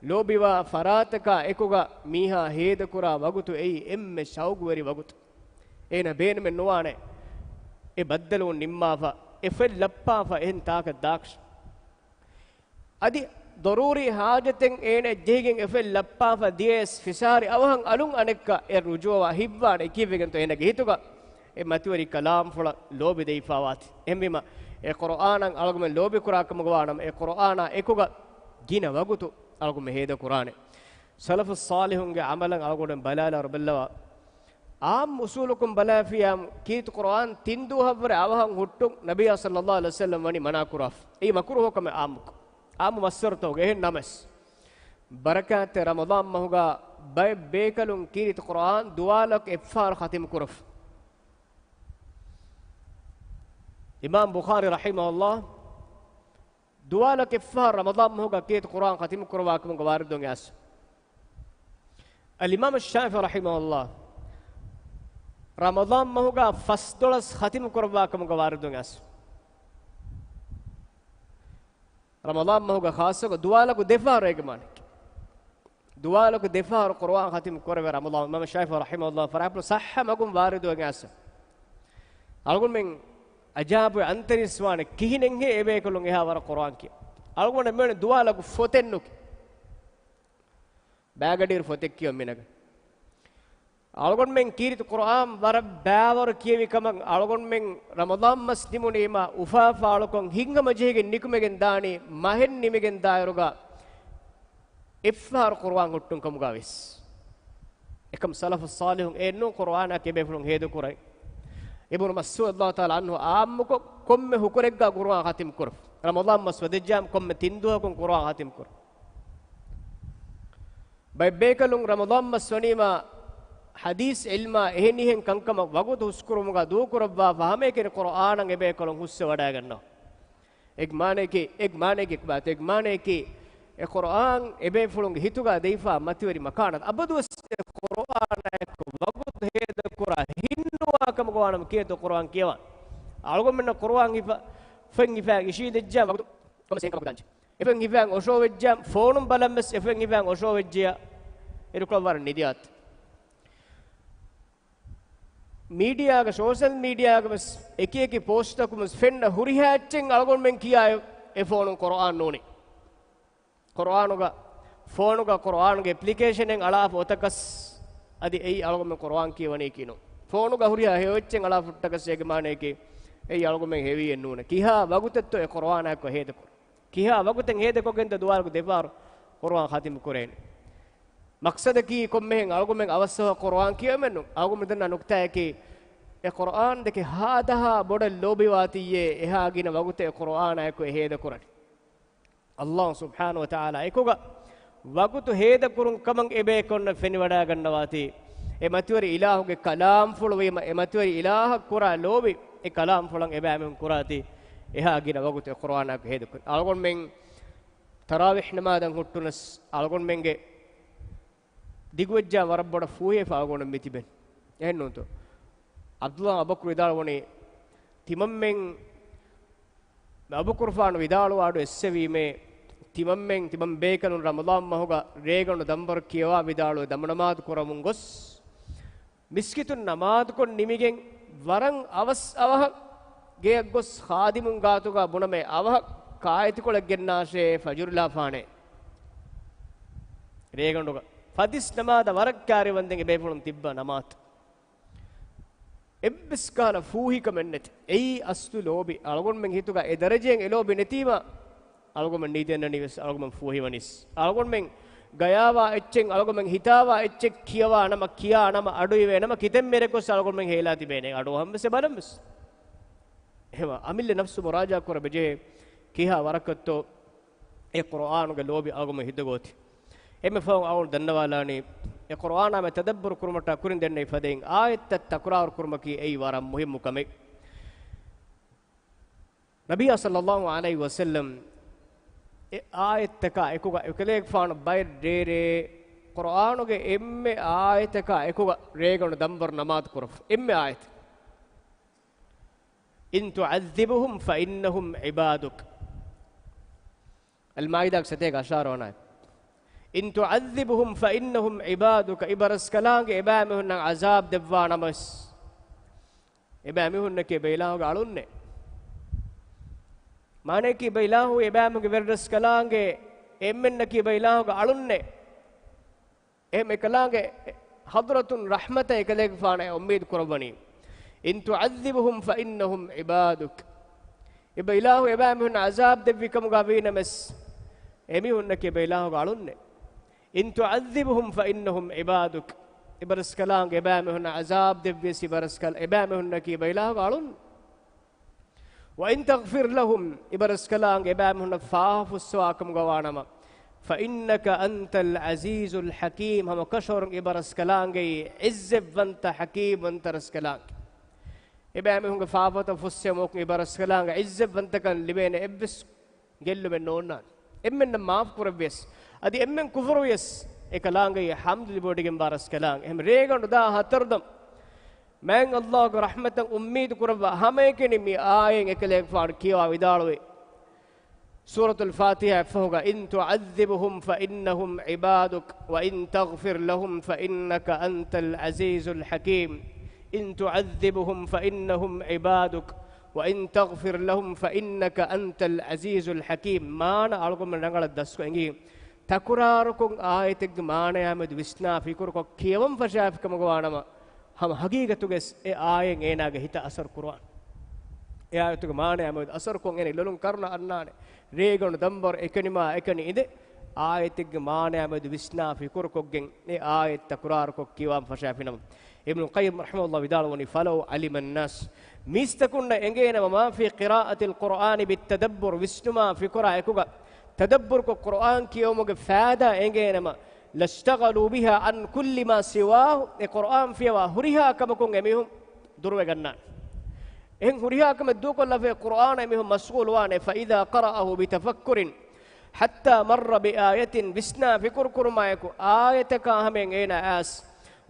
ލޯބިވާ ފަރާތަކާ އެކުގަ މީހާ ހޭދަކުރާ ވަގުތު އެއީ އެންމެ ޝައުގުވެރި ވަގުތު. އޭނަ ބޭނުމެއް ނުވާނެ އެ ބައްދަލުވުން ނިންމާފަ، އެ ފޮތް ލައްޕާފަ އެހެން ތާކަށް ދާކަށް. އަދި ޟަރޫރީ ޙާޖަތެއް އޭނަ ޖެހިގެން އެ ފޮތް ލައްޕާފަ ދިޔަޔަސް ފިސާރި އަވަހަށް އަލުން އަނެއްކާ އެ ރުޖޫޢަ ހިތްވާނެ ކީއްވެގެންތޯ އޭނަގެ ހިތުގަ އެ މަތިވެރި ކަލާމްފުޅަށް ލޯބި ދެވިފާވާތީ. އެހެންވީމަ، އެ ޤުރުއާނަށް އަޅުގަމެން ލޯބިކުރާ ކަމުގަ ވާނަމަ، އެ ޤުރުއާނާ އެކުގަ ގިނަ ވަގުތު އަޅުގަމެން ހޭދަކުރާނެ. ސަލަފުއް ޞާލިޙުންގެ ޢަމަލަށް އަޅުގަނޑުމެން ބަލާލާއިރު ބެއްލަވާ، ޢާއްމު އުޞޫލަކުން ބަލާފިޔާމު، ކީރިތި ޤުރުއާން ތިން ދުވަހަށްވުރެ އަވަހަށް ހުއްޓުން ނަބިއްޔާ ޞައްލައްލާހު ޢަލައިހި ވަސައްލަމް ވަނީ މަނާކުރާފަ. އެއީ މަކުރޫހު ކަމެއް ޢާއްމުކޮށް. ޢާއްމު މައްސަރުތަކުގަ އެހެން ނަމަވެސް، ބަރަކާތްތެރި ރަމަޟާން މަހުގަ ބައެއް ބޭކަލުން ކީރިތި ޤުރުއާން ދުވާލަކަށް އެއްފަހަރު ޚަތިމް ކުރަފަ. އިމާމް ބުޚާރީ ރަޙިމަހުﷲ ދުވާލަކަށް އެއްފަހަރު ރަމަޟާން މަހުގަ ކީރިތި ޤުރުއާން ޚަތިމް ކުރައްވާ ކަމުގަ ވާރިދުވެގެން އައިސް. އަލްއިމާމު ޝާފިޢީ ރަޙިމަހުﷲ ރަމަޟާން މަހުގަ ފަސްދޮޅަސް ޚަތިމް ކުރައްވާ ކަމުގަ ވާރިދުވެގެން އައިސް. ރަމަޟާން މަހުގަ ޚާއްޞަކޮށް ދުވާލަކު ދެފަހަރު އޭގެ މާނައަކީ. ދުވާލަކު ދެފަހަރު ޤުރުއާން ޚަތިމް ކުރެވޭ ރަމަޟާން. އިމާމު ޝާފިޢީ ރަޙިމަހުﷲ ފަރާތްޕުޅު ޞައްޙަ މަގުން ވާރިދުވެގެން އައިސް. އަޅުގަނޑުމެން އަޖާބު އަންތަރީސްވާނެ ކިހިނެއްހޭ އެބޭކަލުން އެހާ ވަރަށް ޤުރުއާން ކިޔަން. އަޅުގަނޑު މިއޮތް ދުވާލަކު ފޮތެއް ނުކި. ބައިގަޑިއިރު ފޮތެއް ކިޔަން މިނަގަ. އަޅުގަނޑުމެން ކީރިތި ޤުރުއާން ވަރަށް ބައިވަރު ކިޔެވި ކަމަށް އަޅުގަނޑުމެން ރަމަޟާން މަސް ނިމުނީމާ އުފާ ފާޅުކޮށް ހިތްހަމަ ޖެހިގެން ނިކުމެގެން ދާނީ މަހެއް ނިމިގެން ދާއިރުގަ އެއްފަހަރު ޤުރުއާން ހުއްޓުން ކަމުގަ ވެސް. އެކަމް ސަލަފުއް ޞާލިޙުން އެއްނޫން ޤުރުއާނާއެކު އެބޭފުޅުން ހޭދަކުރަން. އިބްނު މަސްޢޫދު ރަޟިޔަﷲ ތަޢާލާ ޢަންހު ޢާއްމުކޮށް ކޮންމެ ހުކުރެއްގަ ޤުރުއާން ޚަތިމް ކުރަފަ. ރަމަޟާން މަސް ވަދެއްޖާމަ ކޮންމެ ތިން ދުވަހަކުން ޤުރުއާން ޚަތިމް ކުރަފަ. ބައެއް ބޭކަލުން ރަމަޟާން މަސް ވަނީމާ ޙަދީޘް ޢިލްމާ އެހެނިހެން ކަންކަމަށް ވަގުތު ހުސްކުރުމުގަ ދޫކުރައްވާފަ ހަމައެކަނި ޤުރުއާނަށް އެބޭކަލުން ހުސްވެވަޑައިގަންނަވާ. އެއް މާނައަކީ، އެއް މާނައަކީ ކޮބާތޯ؟ އެއް މާނައަކީ އެ ޤުރުއާން އެބޭފުޅުންގެ ހިތުގަ ދެވިފާ މަތިވެރި މަކާނާތު. އަބަދުވެސް އެ ޤުރުއާނާއެކު ވަގުތު ހޭދަކުރާ ހިންނުވާ ކަމުގަ ވާނަމަ ކިހިނެއްތޯ ޤުރުއާން ކިޔަވާން؟ އަޅުގަނޑުމެންނަށް ޤުރުއާން ހިފަ، ފޮތް ހިފާ އިށީދެއްޖާ ވަގުތު ކޮންމެސް އެހެން ކަމަކު ދާންޖެ. އެފޮތް ހިފާން އޮށޯވެއްޖާ، ފޯނުން ބަލަން ވެސް އެފޮތް ހިފާން އޮށޯވެއްޖެޔާ، އިރުކޮޅަށް ވަރަށް ނިދިއަތް. މީޑިއާގަ، ސޯޝަލް މީޑިއާގަ ވެސް އެކި އެކި ޕޯސްޓަކުން ވެސް ފެންނަ ހުރިހާ އެއްޗެއް އަޅުގަނޑުމެން ކިޔާ އެ، އެ ފޯނުން ޤުރުއާން ނޫނީ. ޤުރުއާނުގަ، ފޯނުގަ ޤުރުއާނުގެ އެޕްލިކޭޝަނެއް އަޅާފަ އޮތަކަސް އަދި އެއީ އަޅުގަނޑުމެން ޤުރުއާން ކިޔަވަނީކީ ނޫން. ފޯނުގަ ހުރިހާ ހެޔޮ އެއްޗެއް އަޅާފަ ހުއްޓަކަސް އޭގެ މާނައަކީ އެއީ އަޅުގަނޑުމެން ހެވީއެއް ނޫނޭ. ކިހާ ވަގުތެއްތޯ އެ ޤުރުއާނާއެކު ހޭދަކުރަން؟ ކިހާ ވަގުތެއް ހޭދަކޮށްގެންތޯ ދުވާލަކު ދެފަހަރު ޤުރުއާން ޚަތިމް ކުރޭނެ؟ މަޤްޞަދަކީ ކޮންމެހެން އަޅުގަނޑުމެން އަވަސްއަވަހަށް ޤުރުއާން ކިޔަވަމެއްނު. އަޅުގަނޑުމެން ދަންނަ ނުކްތާއަކީ، އެ ޤުރުއާން ދެކެ ހާދަހާ ބޮޑަށް ލޯބިވާތީއޭ، އެހާ ގިނަ ވަގުތެއް އެ ޤުރުއާނާއެކު އެ ހޭދަކުރަނީ. ﷲ ސުބްޙާނަހޫ ވަތަޢާލާ އެކުގަ ވަގުތު ހޭދަކުރުން ކަމަށް އެބޭކަލުންނަށް ފެނިވަޑައިގަންނަވާތީ، އެ މަތިވެރި އިލާހުގެ ކަލާމްފުޅު ވީމަ، އެ މަތިވެރި އިލާހަށް ކުރާ ލޯބި، އެ ކަލާމްފުޅަށް އެބައިމީހުން ކުރާތީ، އެހާ ގިނަ ވަގުތު އެ ޤުރުއާނާއެކު ހޭދަކުރަނީ. އަޅުގަނޑުމެން ތަރާވީޙް ނަމާދަށް ހުއްޓުނަސް އަޅުގަނޑުމެންގެ ދިގުވެއްޖާ ވަރަށް ބޮޑަށް ފޫހިވެފަ އަޅުގަނޑު މިތިބެން. އެހެން ނޫންތޯ؟ ޢަބްދުﷲ އަބޫބަކުރު ވިދާޅުވަނީ، ތިމަންމެން އަބޫބަކުރުފާނު ވިދާޅުވާ އަޑު އެއްސެވީމޭ، ތިމަންމެން، ތިމަން ބޭކަލުން ރަމަޟާން މަހުގަ ރޭގަނޑު ދަންބަރު ކިޔަވާ ވިދާޅުވެ ދަމުނަމާދު ކުރަމުން ގޮސް، މިސްކިތުން ނަމާދުކޮށް ނިމިގެން ވަރަށް އަވަސް އަވަހަށް ގެއަށް ގޮސް ޚާދިމުން ގާތުގަ ބުނަމޭ އަވަހަށް ކާއެތިކޮޅެއް ގެންނާށޭ ފަޖުރުލާފާނޭ. ރޭގަނޑުގަ ފަތިސް ނަމާދަށް ވަރަށް ކާރިވަންދެން އެބޭފުޅުން ތިއްބަ ނަމާދު. އެއްވެސް ކަހަލަ ފޫހިކަމެއް ނެތި. އެއީ އަސްލު ލޯބި. އަޅުގަނޑުމެން ހިތުގަ އެ ދަރަޖައެއް އެ ލޯބި ނެތީމަ، އަޅުގަނޑުމެން ނީދެންނަނީވެސް، އަޅުގަނޑުމެން ފޫހިވަނީސް. އަޅުގަނޑުމެން ގަޔާވާ އެއްޗެއް، އަޅުގަނޑުމެން ހިތާވާ އެއްޗެއް ކިޔަވާ ނަމަ، ކިޔާ ނަމަ، އަޑުއިވޭ ނަމަ، ކިތަންމެ ރެކޮސް އަޅުގަނޑުމެން ހޭލާ ތިބޭނެ. އަޑުއަހަންވެސް އެބަލަންވެސް. އެހެންވީމަ އަމިއްލަ ނަފްސު މުރާޖާ ކުރަން ޖެހޭ، ކިހާ ވަރަކަށްތޯ އެ ޤުރުއާނުގެ ލޯބި އަޅުގަނޑުމެން ހިތުގަ އޮތީ. އެންމެ ފަހުން އަޅުގަނޑު ދަންނަވާލާނީ، އެ ޤުރުއާނާ މެ ތަދައްބުރު ކުރުމަށްޓަކާ ކުރިން ދެންނެވި ފަދައިން އާޔަތްތައް ތަކުރާރު ކުރުމަކީ އެއީ ވަރަށް މުހިއްމު ކަމެއް. ނަބިއްޔާ ޞައްލައްލާހު ޢަލައިހި ވަސައްލަމް އެ އާޔަތްތަކާ އެކުގަ އެކަލޭގެފާނު ބައެއް ރޭރޭ ޤުރުއާނުގެ އެންމެ އާޔަތަކާ އެކުގަ ރޭގަނޑު ދަންބަރު ނަމާދު ކުރަފަ. އެންމެ އާޔަތެއް. إن تعذبهم فإنهم عبادك. އަލްމާއިދާގެ ސަތޭކަ އަށާރަ ވަނަ އާޔަތް. إن تعذبهم فإنهم عبادك، އިބަރަސްކަލާނގެ އެބައިމީހުންނަށް ޢަޒާބް ދެއްވާ ނަމަވެސް، އެބައިމީހުންނަކީ އެބައިލާހުގެ އަޅުންނޭ. މާނައަކީ އެބައިލާހު އެބައިމީހުންގެ ވެރިރަސްކަލާނގެ އެންމެންނަކީ އެބައިލާހުގެ އަޅުންނޭ. އެހެން އެކަލާނގެ ޙަޟްރަތުން ރަޙްމަތަށް އެކަލޭގެފާނަށް އެ އުއްމީދު ކުރައްވަނީ. إن تعذبهم فإنهم عبادك. އެބައިލާހު އެބައިމީހުންނަށް ޢަޒާބް ދެއްވި ކަމުގަ ވީނަމަސް، އެމީހުންނަކީ އެބައިލާހުގެ އަޅުންނޭ. إن تعذبهم فإنهم عبادك. އިބަރަސްކަލާނގެ އެބައިމީހުންނަށް ޢަޒާބް ދެއްވިޔަސް އިބަރަސްކަލާ، އެބައިމީހުންނަކީ އެބައިލާހުގެ އަޅުން. وإن تغفر لهم، އިބަރަސްކަލާނގެ އެބައިމީހުންނަށް ފާހަ ފުއްސަވާ ކަމުގަ ވާނަމަ، فإنك أنت العزيز الحكيم، ހަމަކަށަވަރުން އިބަރަސްކަލާނގެއީ ޢިއްޒަތްވަންތަ ޙަކީމްވަންތަ ރަސްކަލާނގެ. އެބައިމީހުންގެ ފާފަތައް ފުއްސެވުމަކުން އިބަރަސްކަލާނގެ ޢިއްޒަތްވަންތަކަން ލިބޭނެ އެއްވެސް ގެއްލުމެއް ނޯންނާނެ. އެންމެންނަށް މާފު ކުރެއްވިޔަސް، އަދި އެންމެން ކުފުރުވިޔަސް، އެކަލާނގެއީ ޙަމްދު ލިބިވޮޑިގެންވާ ރަސްކަލާނގެ. އެހެން ރޭގަނޑު ދާ ހަތަރު ދަން މާތް ﷲ ގެ ރަޙްމަތަށް އުއްމީދު ކުރައްވާ ހަމައެކަނި މި އާޔަތް އެކަލޭގެފާނު ކިޔަވާ ވިދާޅުވޭ. ސޫރަތުލް ފާތިޙާ ފަހުގަ، إن تعذبهم فإنهم عبادك وإن تغفر لهم فإنك أنت العزيز الحكيم. إن تعذبهم فإنهم عبادك وإن تغفر لهم فإنك أنت العزيز الحكيم. މާނަ އަޅުގަނޑުމެން ރަނގަޅަށް ދަސްކޮށް އެނގި، ތަކުރާރުކޮށް އާޔަތެއްގެ މާނަޔާ މެދު ވިސްނާ ފިކުރުކޮށް ކިޔަވަން ފަށާފި ކަމުގަ ވާނަމަ، ހަމަ ހަގީގަތުގަސް އެ އާޔަތް އޭނާގެ ހިތަށް އަސަރު ކުރުވާނެ. އެ އާޔަތުގެ މާނަޔާ މެދު އަސަރުކޮށް އޭނަ ލޮލުން ކަރުނަ އަންނާނެ. ރޭގަނޑު ދަންބަރު އެކަނިމާ އެކަނި އިނދެ، އާޔަތެއްގެ މާނަޔާ މެދު ވިސްނާ ފިކުރުކޮށްގެން އެ އާޔަތް ތަކުރާރުކޮށް ކިޔަވަން ފަށާފިނަމަ. އިބްނުލް ޤައްޔިމް ރަޙިމަހުﷲ ވިދާޅުވަނީ، فلو علم الناس، މީސްތަކުންނަށް އެނގޭނަމަ، ما في قراءة القرآن بالتدبر، ވިސްނުމާ ފިކުރާ އެކުގަ ތަދައްބުރުކޮށް ޤުރުއާން ކިޔެވުމުގެ ފައިދާ އެނގޭނަމަ، لاشتغلوا بها عن كل ما سواه، އެ ޤުރުއާން ފިޔަވާ ހުރިހާ ކަމަކުން އެމީހުން ދުރުވެގަންނާނެ. އެހެން ހުރިހާ ކަމެއް ދޫކޮށްލާފައި ޤުރުއާނަށް އެމީހުން މަޝްޣޫލުވާނެ. فإذا قرأه بتفكر حتى مر بآية، ވިސްނާ ފިކުރު ކުރުމާއެކު އާޔަތަކާ ހަމައިން އޭނާ އައިސް،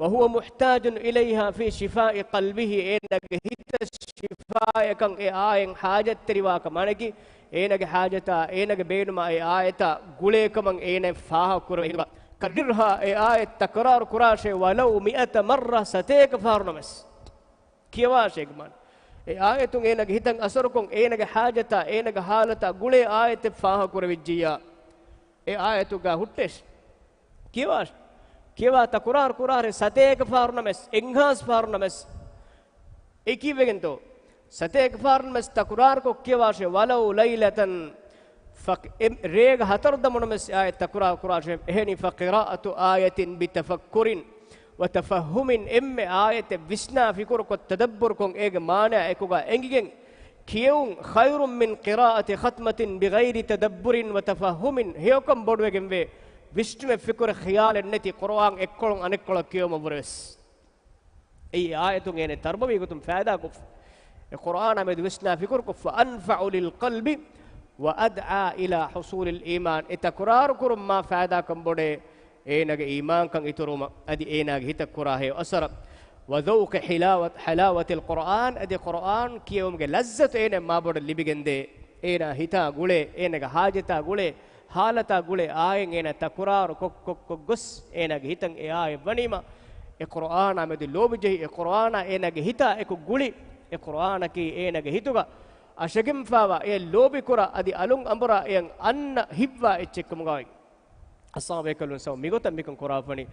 وهو محتاج إليها في شفاء قلبه، އޭނާގެ ހިތަށް ޝިފާއަކަށް އެ އާޔަތް ޙާޖަތްތެރިވާކަށް، މާނައަކީ އޭނާގެ ޙާޖަތާ، އޭނާގެ ބޭނުމާ އެ އާޔަތާ ގުޅޭކަމަށް އޭނާ ފާހަގަކުރެވޭ ހިނދުގަ. كررها، އެ އާޔަތް ތަކުރާރު ކުރާށޭ، ولو مئة مرة، ސަތޭކަ ފަހަރު ނަމަވެސް. ކިޔަވާށޭ ގުމާން. އެ އާޔަތުން އޭނާގެ ހިތަށް އަސަރުކޮށް، އޭނާގެ ޙާޖަތާ، އޭނާގެ ޙާލަތާ ގުޅޭ އާޔަތެއް ފާހަގަކުރެވިއްޖިއްޔާ، އެ އާޔަތުގަ ހުއްޓޭށި. ކިޔަވާށޭ. ކިޔަވާ ތަކުރާރު ކުރާށޭ، ސަތޭކަ ފަހަރު ނަމަވެސް، އެއްހާސް ފަހަރު ނަމަވެސް. އެ ކީއްވެގެންތޯ؟ ސަތޭކަ ފަހަރު ނަމަވެސް ތަކުރާރުކޮށް ކިޔަވާށޭ، ولو ليلة، ފަ-، އެ ރޭގަ ހަތަރު ދަމުނަމަވެސް އާޔަތް ތަކުރާރު ކުރާށޭ. އެހެނީ، فقراءة آية بتفكر وتفهم، އެންމެ އާޔަތެއް ވިސްނާ ފިކުރުކޮށް ތަދައްބުރުކޮށް އޭގެ މާނައާ އެކުގަ އެނގިގެން ކިޔެވުން، خير من قراءة ختمة بغير تدبر وتفهم، ހެޔޮކަން ބޮޑުވެގެންވޭ، ވިސްނުމެއް ފިކުރެއް ޚިޔާލެއް ނެތި ޤުރުއާން އެއްކޮޅުން އަނެއްކޮޅަށް ކިޔެވުމަށްވުރެވެސް. އެއީ އާޔަތުން އޭނަ ތަރުބަވީ ގޮތުން ފައިދާކޮށްފަ، އެ ޤުރުއާނާ މެދު ވިސްނާ ފިކުރުކޮށްފަ، أنفع للقلب وأدعى إلى حصول الإيمان، އެ ތަކުރާރު ކުރުން މާ ފައިދާކަން ބޮޑޭ، އޭނާގެ އީމާންކަން އިތުރުވުމަށް، އަދި އޭނާގެ ހިތަށް ކުރާ ހެޔޮ އަސަރަށް. وذوق حلاوة، حلاوة القرآن، އަދި ޤުރުއާން ކިޔެވުމުގެ ލައްޒަތު އޭނަ މާބޮޑަށް ލިބިގެންދޭ، އޭނާ ހިތާ ގުޅޭ، އޭނާގެ ޙާޖަތާ ގުޅޭ، ޙާލަތާ ގުޅޭ އާޔަތް އޭނާ ތަކުރާރު ކޮށް ކޮށް ކޮށް ގޮސް، އޭނާގެ ހިތަށް އެ އާޔަތް ވަނީމަ، އެ ޤުރުއާނާ މެދު ލޯބި ޖެހި، އެ ޤުރުއާނާ އޭނާގެ ހިތާ އެކު ގުޅި، އެ ޤުރުއާނަކީ އޭނާގެ ހިތުގަ އަށަގެންފާވާ، އެ ލޯބިކުރާ، އަދި އަލުން އަނބުރާ އެޔަށް އަންނަ ހިތްވާ އެއްޗެއް ކަމުގައި. އަސްޙާބު ބޭކަލުން ސަބަބުން މިގޮތަށް މިކަން ކުރާފަނީ.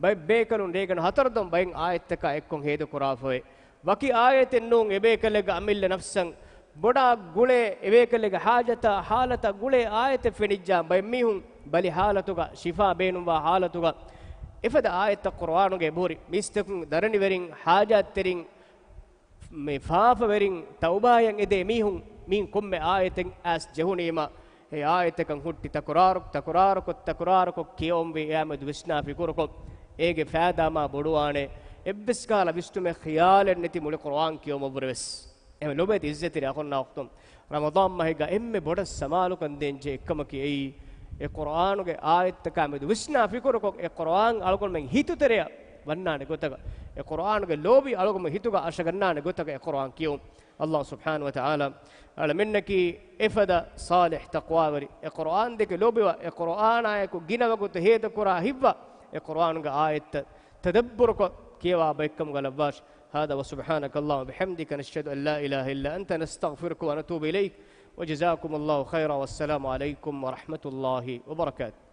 ބައެއް ބޭކަލުން ރޭގަނޑު ހަތަރު ދަން ބައެއް އާޔަތްތަކާ އެއްކޮށް ހޭދަ ކުރާފައެވެ. ވަކި އާޔަތެއް ނޫން، އެބޭކަލެއްގެ އަމިއްލަ ނަފްސަށް ބޮޑާ ގުޅޭ، އެބޭކަލެއްގެ ޙާޖަތާ ޙާލަތާ ގުޅޭ އާޔަތެއް ފެނިއްޖާ، ބައެއް މީހުން ބަލި ޙާލަތުގަ، ޝިފާ ބޭނުންވާ ޙާލަތުގަ، އެފަދަ އާޔަތްތައް ޤުރުއާނުގައި އެބަހުރި. މީސްތަކުން ދަރަނިވެރިން، ޙާޖާތްތެރިން، މި ފާފަވެރިން، ތައުބާއަށް އެދޭ މީހުން، މީން ކޮންމެ އާޔަތެއް އައިސް ޖެހުނީމަ، އެ އާޔަތަކަށް ހުއްޓި ތަކުރާރު، ތަކުރާރުކޮށް، ތަކުރާރުކޮށް ކިޔަވަންވީ، އެއާމެދު ވިސްނާ ފިކުރުކޮށް، އޭގެ ފައިދާ މާ ބޮޑުވާނެ. އެއްވެސް ކަހަލަ ވިސްނުމެއް ޚިޔާލެއް ނެތި މުޅި ޤުރުއާން ކިޔަވުމަށްވުރެވެސް. އެހެން ލޮބުވެތި އިއްޒަތްތެރި އަޚުންނާ އުޚްތުން، ރަމަޟާން މަހެއްގަ އެންމެ ބޮޑަށް ސަމާލުކަން ދޭންޖެހޭ އެއްކަމަކީ އެއީ، އެ ޤުރުއާނުގެ އާޔަތްތަކާ މެދު ވިސްނާ ފިކުރުކޮށް، އެ ޤުރުއާން އަޅުގަނޑުމެން ހިތުތެރެއަށް ވަންނާނެ ގޮތަކަށް. އެ ޤުރްއާންގެ ލޯބި އަޅުގަނޑު ހިތުގަ އަށަގަންނާނެ ގޮތަކަށް އެ ޤުރްއާން ކިޔުން. އަﷲ ސުބްޙާނަހޫ ވަތަޢާލާ އަޅަމެންނަކީ އެފަދަ ޞާލިޙް ތަޤްވާވެރި، އެ ޤުރްއާން ދެކެ ލޯބިވާ، އެ ޤުރްއާނާއެކު ގިނަ ވަގުތު ހޭދަކުރާ ހިތްވާ، އެ ޤުރްއާންގެ އާޔަތްތައް ތަދައްބުރުކޮށް ކިޔަވާ ބައެއްކަމުގަ ލައްވާށި. هذا وسبحانك اللهم وبحمدك، نشهد أن لا إله إلا أنت، نستغفرك ونتوب إليك، وجزاكم الله خيرا، والسلام عليكم ورحمة الله وبركاته.